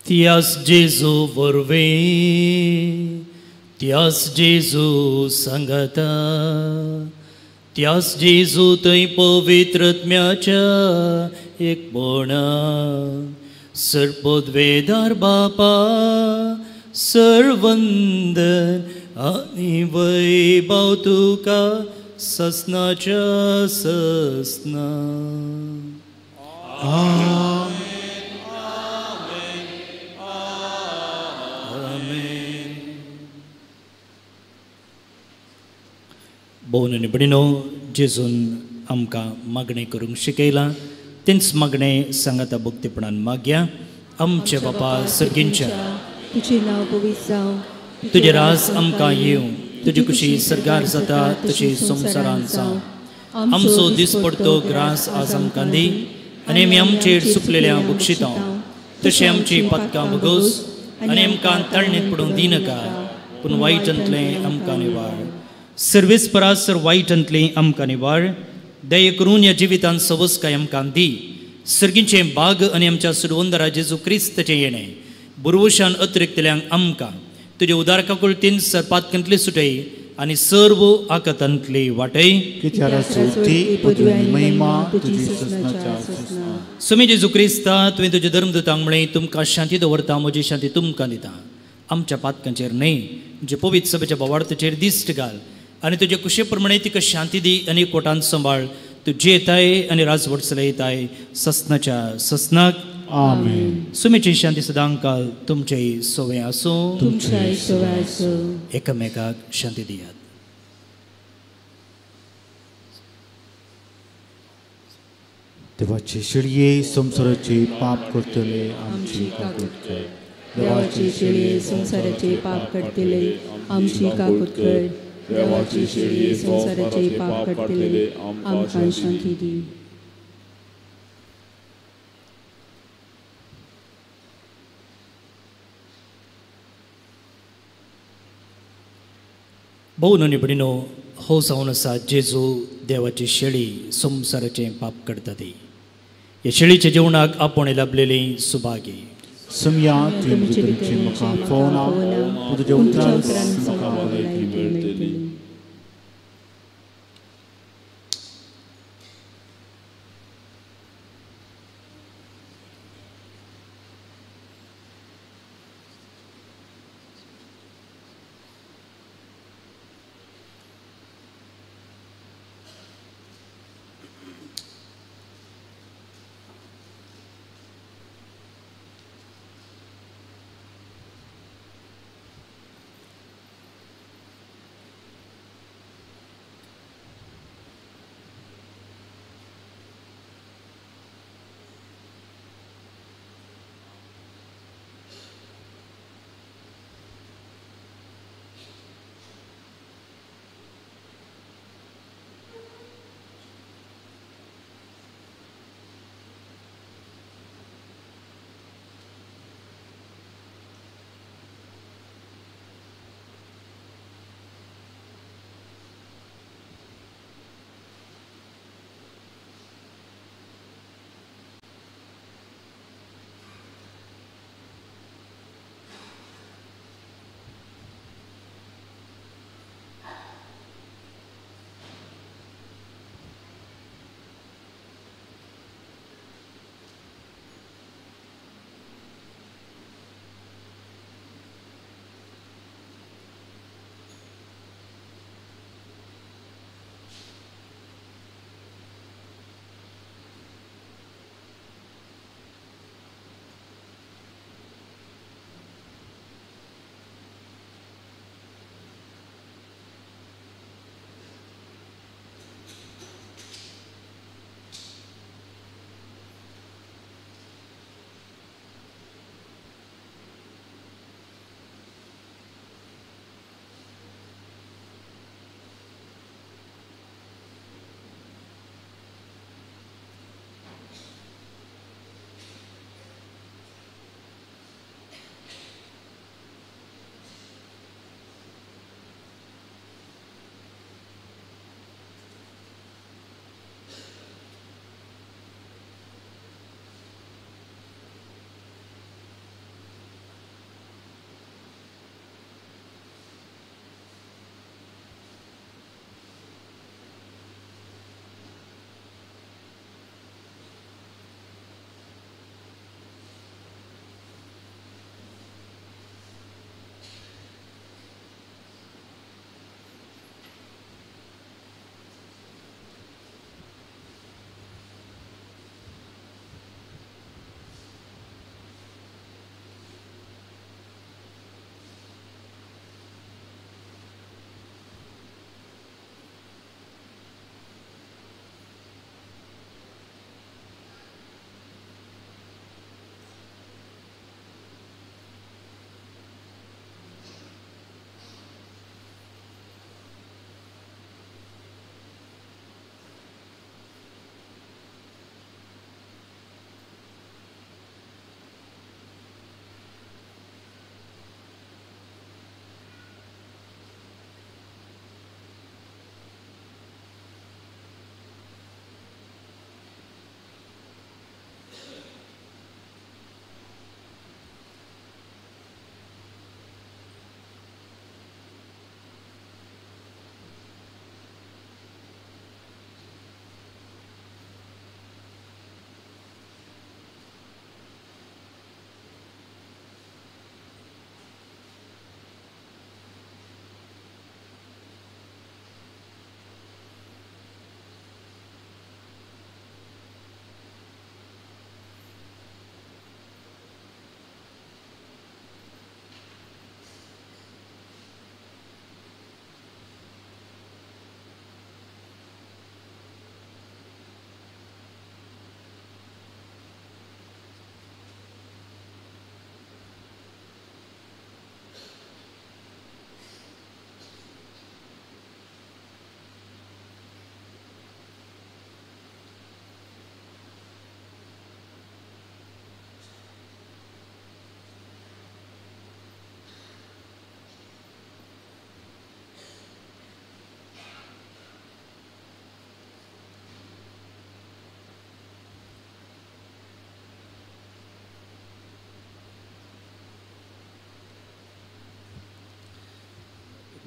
S2: त्यास जेजू वरवीं, त्यास जेजू सांगता, त्यास जेजू थंय पवित्रत्म्याच्या एकपणा सर्पद्वेदार बापा सर्वंदन आनी वैभव तुका ससनाच्या ससना. भोवन आनी भयणीनो, जेजून आमकां मागणें करूंक शिकयलां, तेंच मागणें सांगाता भक्तीपणान मागया. आमचे बापा सर्गींच्या,
S7: तुजें नांव पवित्र जावं,
S2: तुजें राज आमकां येवं, तुजी खुशी सर्गार जाता तशी संवसारांत जावं. आमचो दिसपडतो ग्रास आज आमकां दी आनी आमी आमचेर सुकलेल्या बक्षिता तशें आमची पातकां भोगोस आनी आमकां ताळणेंत पडूंक दिनाका, पूण वायटांतलें आमकां निवार. सर्वेस परासर वायटांतलें आमकां निवार. दया करून ह्या जिवितांत सवसकाय आमकां दी. सर्गीचें बाग आनी आमच्या सुडवंदरा जेजू क्रिस्ताचें येणें बुरवशान अतिरिक्तल्यांक आमकां तुजे उदार काकुळतीन सरपातकांतली सुटय आनी सर्व आकातांतली वाटय. स्वामी जेजू क्रिस्ता, तुवें तुज्या धर्मदूतांक म्हळें, तुमकां शांती दवरता, म्हजी शांती तुमकां दिता. आमच्या पातकांचेर न्हय, म्हणजे पवित्र सभेच्या भावार्थाचेर दिश्ट घाल आनी तुजे कुशे प्रमाणे तिका शांती दी आनी कोटान सांबाळ. तूं जियेताय आनी राजवट चलयताय ससनाच्या ससनाक.
S3: आमेन.
S2: सुमीची शांती सदांकाल तुमचेय सोवे आसूं.
S7: तुमच्याय सोवे आसूं.
S2: एकामेकाक शांती दियात.
S3: देवाचे शेळये संवसाराचे पाप करतले आमची काकूत कर.
S7: देवाची शेळये संवसाराचे पाप करतले आमची काकूत कर. देवाची शेळये संवसाराचे पाप करतले आमकां शांती दी.
S2: भोव भयणीनो, हो जावन आसा जेजू देवाची शेळी संवसाराचें पाप करता ती. ह्या शेळीच्या जेवणाक आपोवणें लाभलेली सुभागी.
S3: समया तुवें म्हजे तरेची म्हाका फोवना, पूण तुज्या उतरान म्हाका भलायकी मेळटली.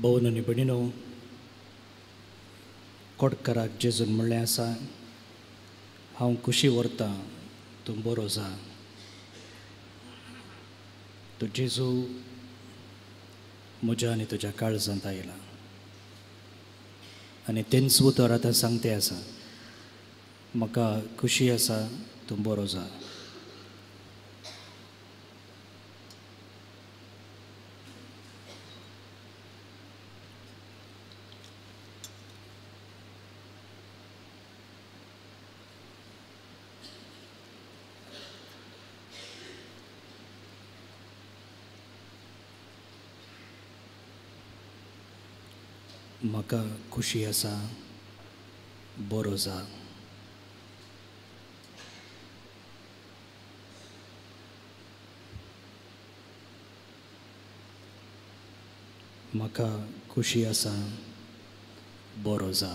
S2: भोवन आनी भयणीनो, कोटकाराक जेजून म्हणलें आसा, हांव खुशी व्हरतां, तूं बरो जा. तो जेजू म्हज्या आनी तुज्या काळजांत आयला आनी तेंच उतर आतां सांगते आसा, म्हाका खुशी आसा, तूं बरो जा. म्हाका खुशी आसा, बरो जा. म्हाका खुशी आसा, बरो जा.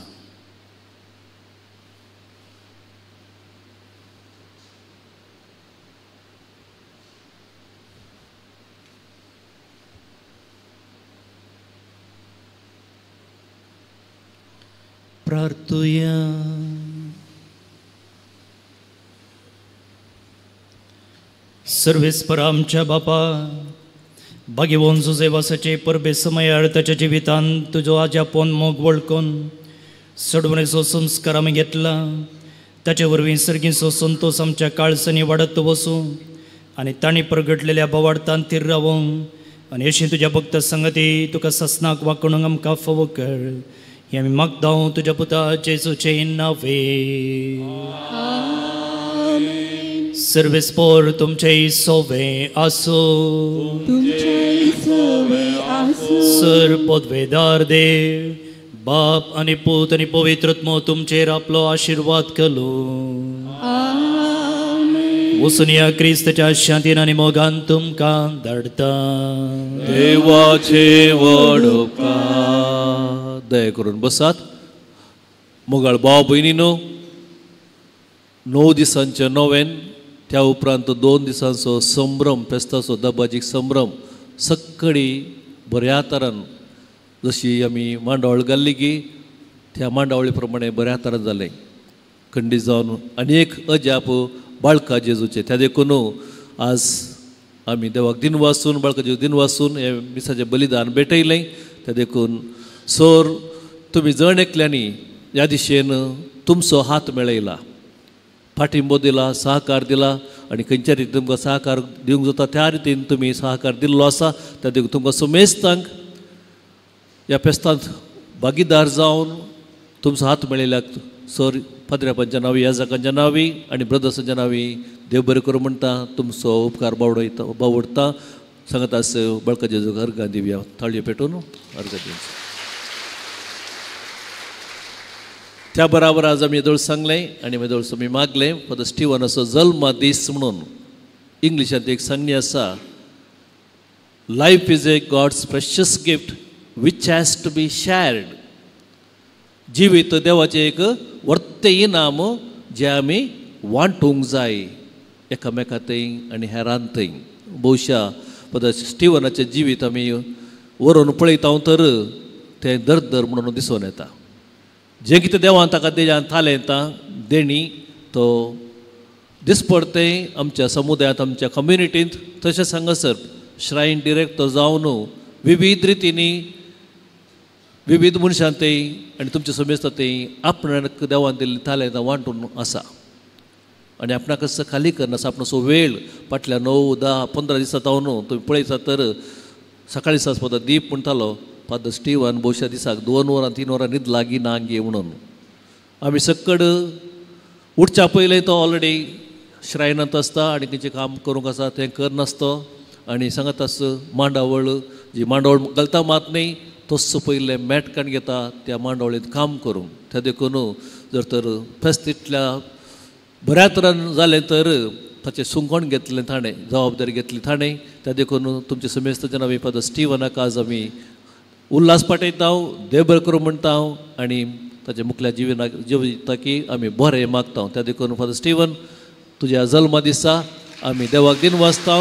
S2: प्रार्थुया. सर्वेस्पर आमच्या बापा, भाग्यवंत जुजेवासाचे परबे समयार ताच्या जिवितांत तुजो आज्यापोन मोग वळखून सडवणेचो संस्कार आमी घेतला. ताचे वरवीं सर्गीचो संतोश आमच्या काळजांनी वाडत वसूं आनी तांणी प्रगटलेल्या बोवाळतान थीर रावूंक आनी अशी तुज्या भक्त संगती तुका ससनाक वांकणूंक आमकां फावो कर. हे आमी मागता तुज्या पुता जेजूचे नावे. सर्वेस्पर तुमचे सोवे आसूं. सर पदवेदार देव बाप आनी पूत आनी पवित्र आत्मो तुमचेर आपलो आशिर्वाद करूं. वसुनिया क्रिस्ताच्या शांतीन आनी मोगान तुमकां धाडटा.
S1: देवाचे व्हड उपकार. दया करून बसात. मोगाळ भाव भयणीनो, 9 दिसांचें नोवेन, त्या उपरांत 2 दिसांचो संभ्रम, फेस्ताचो दबाजीक संभ्रम सक्कडी बऱ्या तरान जशी आमी मांडावळ घाल्ली की त्या मांडावळी प्रमाणे बऱ्या तरान जालें. खंडीत जावन अनेक अजाप बाळका जेजूचे. त्या देखून आज आमी देवाक दिनवासून, बाळका जेजू दिनवासून हें मिसाचें बलिदान भेटयलें. त्या देखून सोर तुमी जण एकल्यांनी ह्या दिशेन तुमचो हात मेळयला, पाठिंबो दिला, सहकार दिला आनी खंयच्या रितीन तुमकां सहकार दिवंक जाता त्या रितीन तुमी सहकार दिल्लो आसा. त्या देखून तुमकां समेस्तांक ह्या फेस्तांत भागीदार जावन तुमचो हात मेळयल्याक सर पाद्र्यापांच्या नांवी, याजकांच्या नांवी आनी ब्रदर्सांच्या नांवी देव बरें करूं म्हणटा. तुमचो उपकार बावडयता बावडटा सांगता आस बळका जेजूक अर्गां दिवया. ताळयो पेटोवन अर्गां दिवया. त्या बराबर आज आमी येदोळ सांगलें आनी येदोळ आमी मागलें फादर स्टिवनाचो जल्मा दीस म्हणून. इंग्लिशांत एक सांगणी आसा, life is a God's precious gift which has to be shared. जिवीत देवाचें एक वर्तें इनाम जें आमी वांटूंक जाय एकामेका थंय आनी हेरान थंय. भोवशा फादर स्टिवनाचें जिवीत आमी व्हरून पळयता तर तें दरदर म्हणून दिसून येता. जें कितें देवान ताका देजान थालेंता देणी तो दिसपडतें आमच्या समुदायांत, आमच्या कम्युनिटींत. तशेंच हांगासर श्रायन डिरेक्टर जावन विविध रितींनी विविध मनशां ते आनी तुमचे समेस्ता ते आपणाक देवान दिल्ली थालेंतां वांटून आसा आनी आपणाक खाली करनासा. आपणाचो वेळ फाटल्या 9, 10, 15 दिसां जावन तुमी पळयता तर सकाळीं सास फादर दीप म्हणटालो, फादर स्टिवन भोवशा दिसाक 2 वरां 3 वरां न्हीद लागी ना गे म्हणून. आमी सक्कड उठच्या पयलें तो ऑलरेडी श्रायनांत आसता आनी खंयचें काम करूंक आसा तें करनासता आनी सांगत आस मांडावळ जी मांडावळ घालता मात न्ही तस्सो पयलें मेटकाण घेता त्या मांडावळींत काम करूंक. त्या देखून जर तर फेस्त इतल्या बऱ्या तरान जालें तर ताचें सुंकण घेतलें ताणें, जबाबदारी घेतली ताणें. त्या देखून तुमचे समेस्त जेन्ना आमी फादर स्टिवनाक आज आमी उल्हास पाठयता, देव बरें करूं म्हणटा आनी ताच्या मुखल्या जिवनाक जिविताकी आमी बरें मागता. त्या देखून फादर स्टिवन तुज्या जल्मा दिसा आमी देवाक दिनवासता.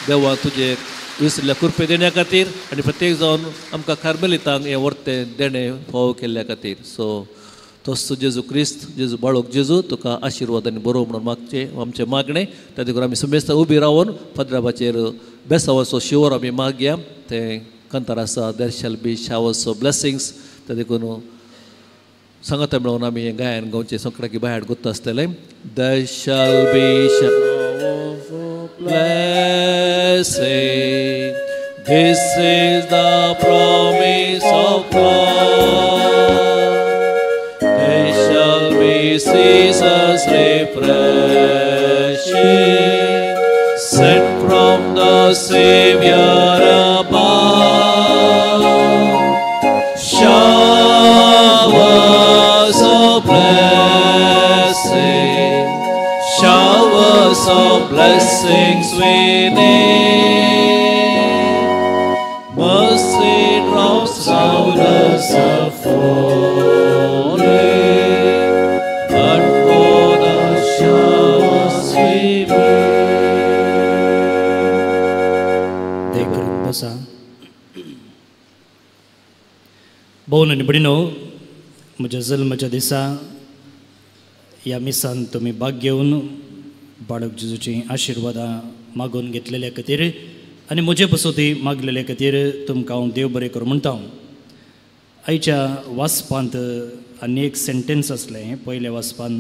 S1: देवा तुजे विसरल्या कृपे देण्या खातीर आनी प्रत्येक जावन आमकां कार्मेलितांक हें वर्तें देणें फावो केल्ल्या खातीर. सो तोच जेजू क्रिस्त, जेजू बाळक जेजू तुका आशिर्वाद आनी बरो म्हणून मागचें आमचें मागणें. त्या देखून आमी समेस्तां उबी रावन पद्राबाचेर बेसावाचो शिवर आमी मागया. तें कांतार आसा, there shall be showers of blessings. त्या देखून सांगाता मेळोवन आमी हें गायन गावचें संकटाकी भायर गोत्ता आसतलें. There shall be showers of blessing, this is the promise of God. There shall be seasons refreshing, sent from the Savior above. Showers of blessing, showers of blessings we need. Mercy drops round us are falling, but for the showers we need.
S2: दया करून बसा. भोवन आनी भयणीनो, म्हज्या जल्माच्या दिसा ह्या मिसान तुमी भाग घेवन बाळक जेजूची आशिर्वादां मागून घेतलेल्या खातीर आनी म्हजे पसोती मागलेल्या खातीर तुमकां हांव देव बरें करूं म्हणटा. आयच्या वाचपांत आनी एक सेंटेन्स आसलें. पयल्या वाचपान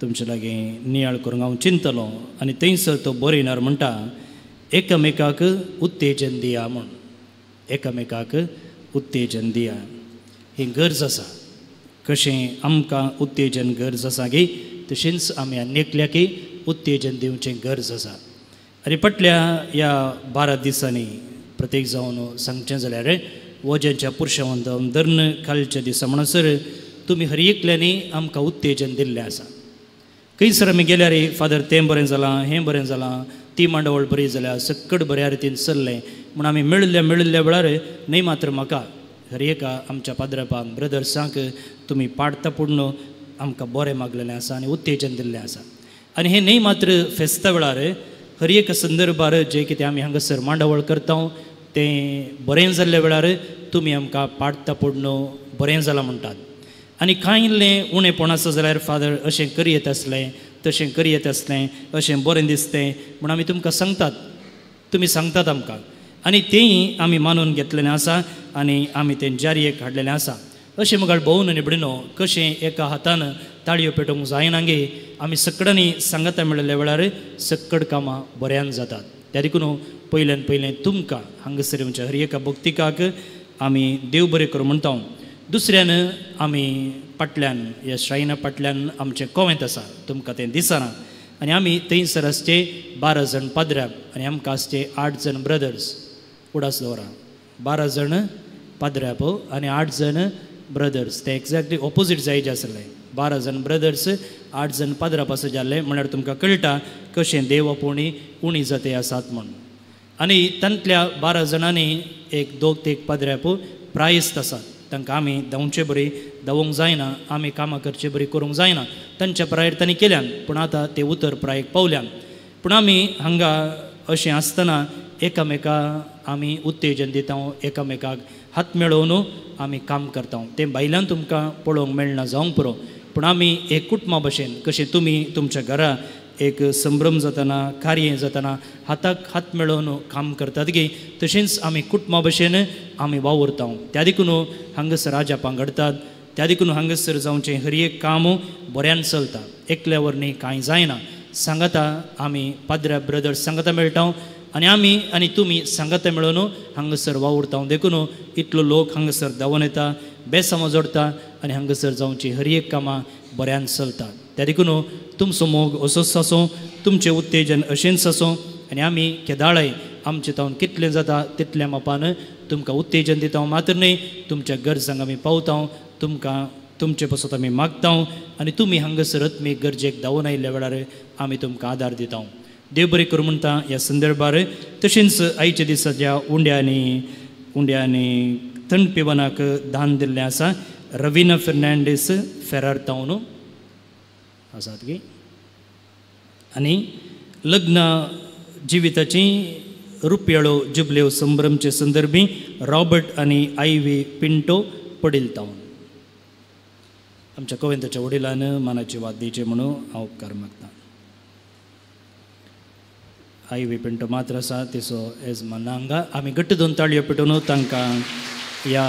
S2: तुमचे लागीं नियाळ करूंक हांव चिंतलो आनी थंयसर तो बरयणार म्हणटा, एकामेकाक उत्तेजन दिया म्हूण. एकामेकाक उत्तेजन दिया ही गरज आसा. कशें आमकां उत्तेजन गरज आसा गी, तशेंच आमी आनी एकल्याकय उत्तेजन दिवचें गरज आसा. आनी फाटल्या ह्या 12 दिसांनी प्रत्येक जावन सांगचें जाल्यार वजेंच्या पुरशावंत धरून कालच्या दिसा म्हणसर तुमी हर एकल्यांनी आमकां उत्तेजन दिल्लें आसा. खंयसर आमी गेल्यार फादर तें बरें जालां, हें बरें जालां, ती मांडावळ बरी जाल्या, सक्कड बऱ्या रितीन चल्लें म्हूण आमी मेळिल्ल्या मेळिल्ल्या वेळार न्हय मात्र म्हाका, हर एका आमच्या पाद्रपांक ब्रदर्सांक तुमी पाडता पूर्ण आमकां बरें मागलेलें आसा आनी उत्तेजन दिल्लें आसा. आनी हें न्हय मात्र फेस्ता वेळार, हर एका संदर्भार जें कितें आमी हांगासर मांडावळ करता तें बरें जाल्ल्या वेळार तुमी आमकां पाडता पूर्ण बरें जालां म्हणटात. आनी कांय इल्लें उणेपण आसा जाल्यार फादर अशें करयेत आसलें, तशें करयेत आसलें, अशें बरें दिसतें म्हूण आमी तुमकां सांगतात, तुमी सांगतात आमकां आनी तेंय आमी मानून घेतलेलें आसा आनी आमी तें जारयेक हाडलेलें आसा. अशें मुखार भोवन आनी भयणीनो, कशें एका हातान ताळयो पेटोवंक जायना गे, आमी सकडांनी सांगाता मेळिल्ल्या वेळार सक्कड कामां बऱ्यान जातात. त्या देखून पयल्यान पयलें तुमकां हांगासर येवच्या हर एका भक्तिकाक आमी देव बरें करूं म्हणटा. दुसऱ्यान आमी फाटल्यान ह्या श्रायना फाटल्यान आमचें कोवेंत आसा, तुमकां तें दिसना. आनी आमी थंयसर आसचे 12 जाण पाद्र्याब आनी आमकां आसचे 8 जाण ब्रदर्स. उडास दवरा, 12 जाण पाद्र्याब आनी 8 जाण ब्रदर्स. ते एक्झॅक्टली ऑपोजीट जायचे आसले. 12 जाण ब्रदर्स 8 जाण पाद्राप आसा जाल्ले म्हळ्यार तुमकां कळटा कशें देव आपोवणी उणी जाते आसात म्हूण. आनी तांतल्या 12 जाणांनी एक दोग ते एक पाद्र्याप प्रायस्त आसात. तांकां आमी धांवचे बरी धांवूंक जायना, आमी कामां करचे बरी करूंक जायना. तांच्या प्रायर तांणी केल्यान, पूण आतां ते उतर प्रायेक पावल्यान. पूण आमी हांगा अशें आसतना एकामेका आमी उत्तेजन दिता, एकामेकाक हात मेळोवन आमी काम करता. तें भायल्यान तुमकां पळोवंक मेळना जावंक पुरो, पूण आमी एक कुटुंबा भशेन कशें तुमी तुमच्या घरा एक संभ्रम जातना, कार्य जातना हाताक हात मेळोवन काम करतात गे, तशेंच आमी कुटुंबा भशेन आमी वावुरता. त्या देखून हांगासर आजापां घडटात, त्या देखून हांगासर जावचें हर एक काम बऱ्यान चलता. एकल्या वरवीं कांय जायना. सांगाता आमी पाद्र्या ब्रदर्स सांगाता मेळटा आनी आमी आनी तुमी सांगाता मेळोवन हांगासर वावुरता. देखून इतलो लोक हांगासर धांवून येता, बेसांव जोडटा आनी हांगासर जावची हर एक कामां बऱ्यान चलता. त्या देखून तुमचो मोग असोच आसूं, तुमचें उत्तेजन अशेंच आसूं आनी आमी केदाळय आमचें तावन कितलें जाता तितल्या मापान तुमकां उत्तेजन दिता मात्र न्हय, तुमच्या गरजांक आमी पावता, तुमकां तुमचे पासत आमी मागता आनी तुमी हांगासर आत्मीक गरजेक धांवून आयिल्ल्या वेळार आमी तुमकां आदार दिता. देव बरें करूं म्हणटा ह्या संदर्भार. तशेंच आयच्या दिसाच्या उंड्यांनी थंड पिवनाक दान दिल्लें आसा. रवीना फेर्नांडीस फेरार तावन आसात गे आनी लग्न जिविताची रुपयाळो जुबलेव संभ्रमचे संदर्भी रॉबर्ट आनी आयवी पिंटो पडील तावन. आमच्या कोवेंताच्या वडिलान मानाची वाद दिवची म्हणून हांव उपकार मागता. आयवी पिंटो मात्र आसा तिचो येजमान हांगा. आमी घट्ट दोन ताळयो पेटोवन तांकां ह्या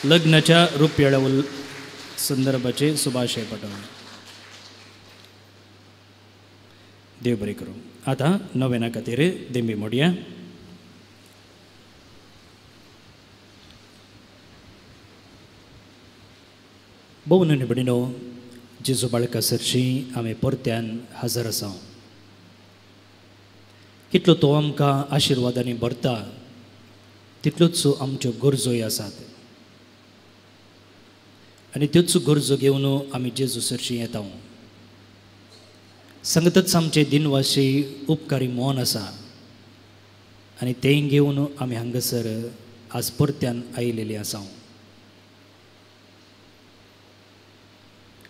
S2: लग्नाच्या रुपयाळ्या संदर्भाचे शुभाशय पाठोवया. देव बरें करूं. आतां नवेना खातीर देंबी मोडया. भोवन भयणीनो, जेजू बाळका सरशी आमी परत्यान हजर आसा. कितलो तो आमकां आशिर्वादांनी भरता तितल्योच आमच्यो गरजोय आसात आनी त्योच गरजो घेवन आमी जेजू सरशी येता. सांगतच आमचे दिनवासी उपकारी मन आसा आनी तें घेवन आमी हांगासर आज परत्यान आयिल्ली आसा.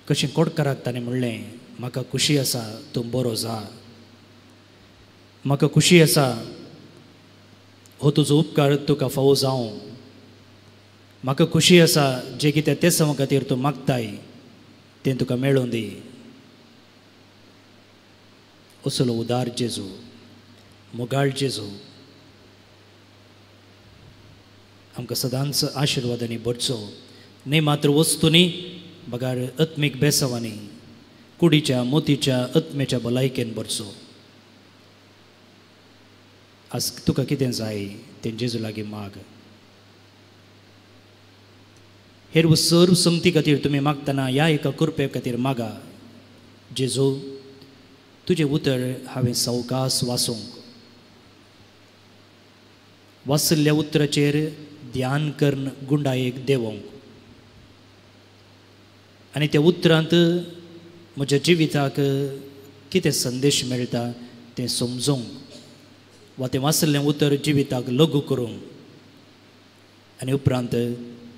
S2: कशें कोटकाराक ताणें म्हणलें, म्हाका खुशी आसा तूं बरो जा, म्हाका खुशी आसा हो तुजो उपकार तुका फावो जावं, म्हाका खुशी आसा जें कितें ते समा खातीर तूं मागताय तें तुका मेळूं दी. असलो उदार जेजू, मोगाळ जेजू आमकां सदांच आशिर्वादांनी भरचो. न्हय मात्र वस्तूंनी बगार आत्मीक बेसावांनी, कुडीच्या मोतीच्या आत्म्याच्या भलायकेन भरचो. आज तुका कितें जाय तें जेजू लागीं माग. हेर सर्व संगती खातीर तुमी मागतना ह्या एका कृपे खातीर मागा, जेजू तुजें उतर हांवें सवकास वाचूंक, वाचिल्ल्या उतराचेर ध्यान करून गुंडायेक देंवोंक आनी त्या उतरांत म्हज्या जिविताक कितें संदेश मेळटा तें समजूंक वा तें वाचिल्लें उतर जिविताक लागू करूंक आनी उपरांत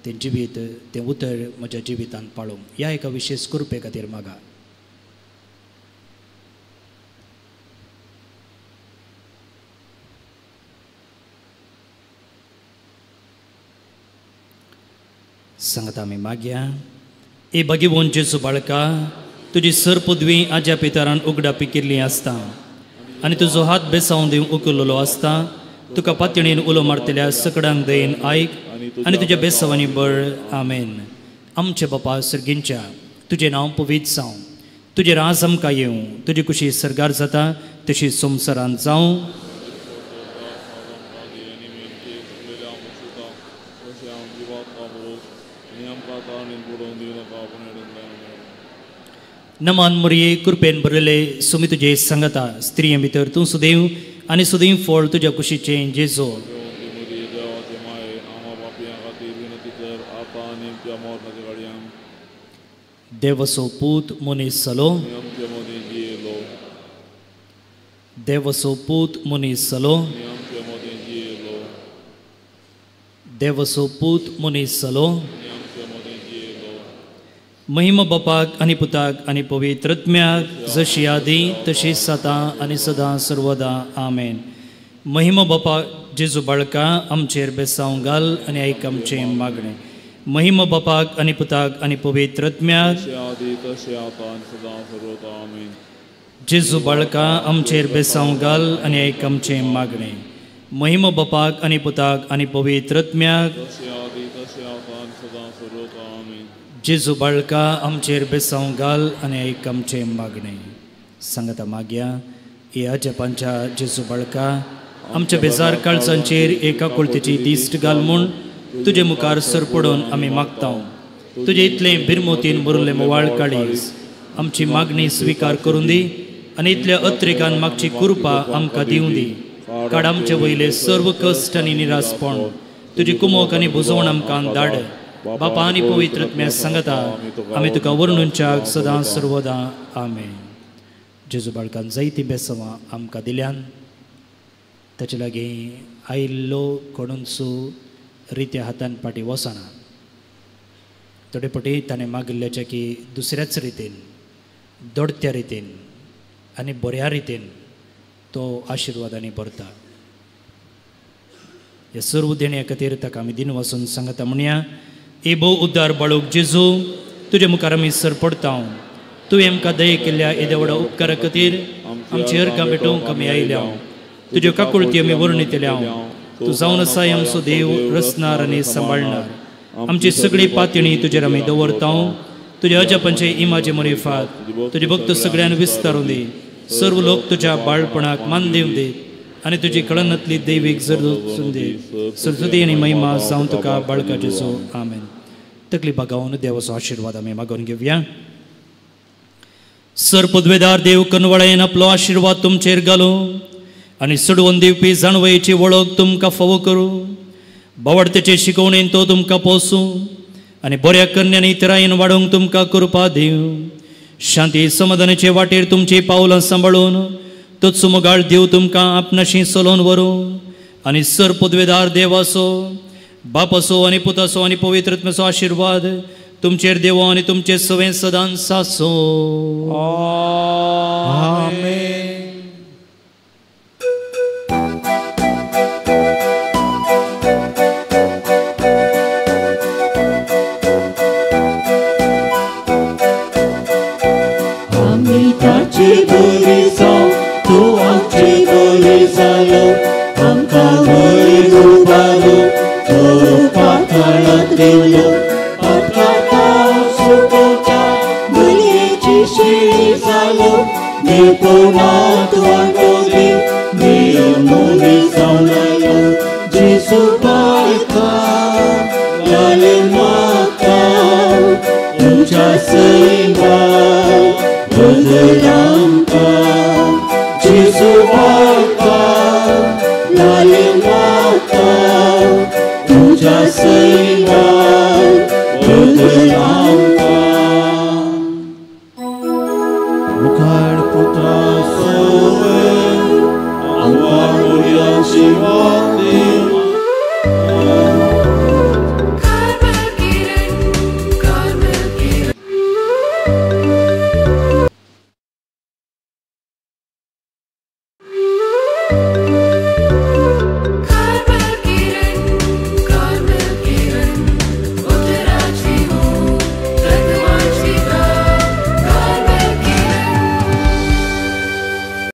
S2: तें जिवीत तें उतर म्हज्या जिवितांत पाळूंक, ह्या एका विशेश कृपे खातीर मागा. सांगता आमी मागया. ए भगवंत जेजू बाळका, तुजी सर पदवी आज्या पितरान उगडापी केल्ली आसता आनी तुजो हात बेसावन दिवन उखल्लो आसता. तुका पातणीन उलो मारतल्या सकडांक दयेन आयक आनी तुज्या बेसावांनी बळ. आमेन. आमचे बापा सर्गींच्या, तुजें नांव पवित्र जावं, तुजें राज आमकां येवं, तुजी कुशी सर्गार जाता तशी संवसारांत जावं. नमान मोरये, कृपेन भरलेले सुमी तुजे सांगता, स्त्रिये भितर तूं सुदैव आनी सुदैव फळ तुज्या कुशीचें जेजो. देवसो पूत मनीस जालो, देवसो पूत मनीस जालो, देवसो पूत मनीस जालो. महिमा बापाक आनी पुताक आनी पवित्र आत्म्याक, जशी आदी तशी सदां आनी सदां सर्वदा. आमेन. महिमा बापा जेजू बाळका, आमचेर बेसांव घाल आनी आयक आमचें मागणें. महिमा बापाक आनी पुताक आनी पवित्र आत्म्याक, जेजू बाळका, आमचेर बेसांव घाल आनी आयक आमचें मागणें. महिमा बापाक आनी पुताक आनी पवित्र आत्म्याक, जेजू बाळका, आमचेर बेसांव घाल आनी आयक आमचें मागणें. सांगता मागया. हे अजपांच्या जेजू बाळका, आमच्या बेजार काळजांचेर एका कुळतेची दिश्ट घाल म्हूण तुजे मुखार सरपडून आमी मागता. तुजे इतलें बिरमोतीन मुरलें मोवाळ काळीज आमची मागणी स्विकार करून दी आनी इतल्या अत्रेकान मागची कृपा आमकां दिवं दी. काड आमचे वयले सर्व कश्ट आनी निरासपण, तुजी कुमोक आनी बुजवण आमकां धाड. बापा आनी पवित्र आत्म्या सांगता आमी तुका वर्णुनच्याक सदां सर्वदां. आमेन. जेजू बाळकान जायतीं बेसवां आमकां दिल्यान ताचे लागीं आयिल्लो कोणूनसो रित्या हातान फाटीं वचना. थोडे फावटी ताणें मागिल्ल्याच्या की दुसऱ्याच रितीन, दोडत्या रितीन आनी बऱ्या रितीन तो आशिर्वादांनी भरता. ह्या सर्व देण्या खातीर ताका आमी दिनवासून सांगता म्हणया. ए भोव उद्धार बाळूक जेजू, तुजे मुखार आमी सर पडता. तुवें आमकां दये केल्ल्या येद्या व्हडा उपकारा खातीर आमची अर्गां भेटोवंक आमी आयल्या. तुज्यो काकुळती आमी वर्णितल्या. तूं जावन आसाय आमचो देव, रचणार आनी सांबाळणार. आमची सगळी पातणी तुजेर आमी दवरता. तुज्या अजापांचे इमाजे मरिफात तुजे भक्त सगळ्यान विस्तारून दी. सर्व लोक तुज्या बाळपणाक मान दिवन दी आनी तुजी कळनातली दैवीक जरूर दी. सरस्वती आनी महिमा जावन तुका बाळका जेजू. आमेन. तकली बागावन देवाचो आशिर्वाद आमी मागून घेवया. सर पदवेदार देव कनवळायेन आपलो आशिर्वाद तुमचेर घालूं आनी सोडवून दिवपी जाणवयेची वळख तुमकां फावो करूं. बावडतेचे शिकवणेन तो तुमकां पोसूं आनी बऱ्या कन्यांनी तरायेन वाडोवंक तुमकां कृपा दिवं. शांती समाधानाचे वाटेर तुमची पावलां सांबाळून तोच मोगाळ देव तुमकां आपणाशी चलोवन व्हरूं. आनी सर पदवेदार देवाचो, बापाचो आनी पुताचो आनी पवित्र आत्म्याचो आशिर्वाद तुमचेर देवो आनी तुमचे सवें सदांच सासो.
S3: आमेन. बरी जावं तूं आमची बरी जालो, आमकां वयर उबारलो, तूं पातळांत देवलो. पातळांत सुटोवच्या बलयेची शेळी जालो, देवपणांत वांटोली, देव मनीस जावन आयलो. जेजू बाळका लाले म्हाका, तुज्या सैमान बदल आमकां. जेजू बाळका लाले म्हाका, तुज्या सैमान बदल आमकां. मुखार पुत्रा सोवे आमकां मोरया शिवा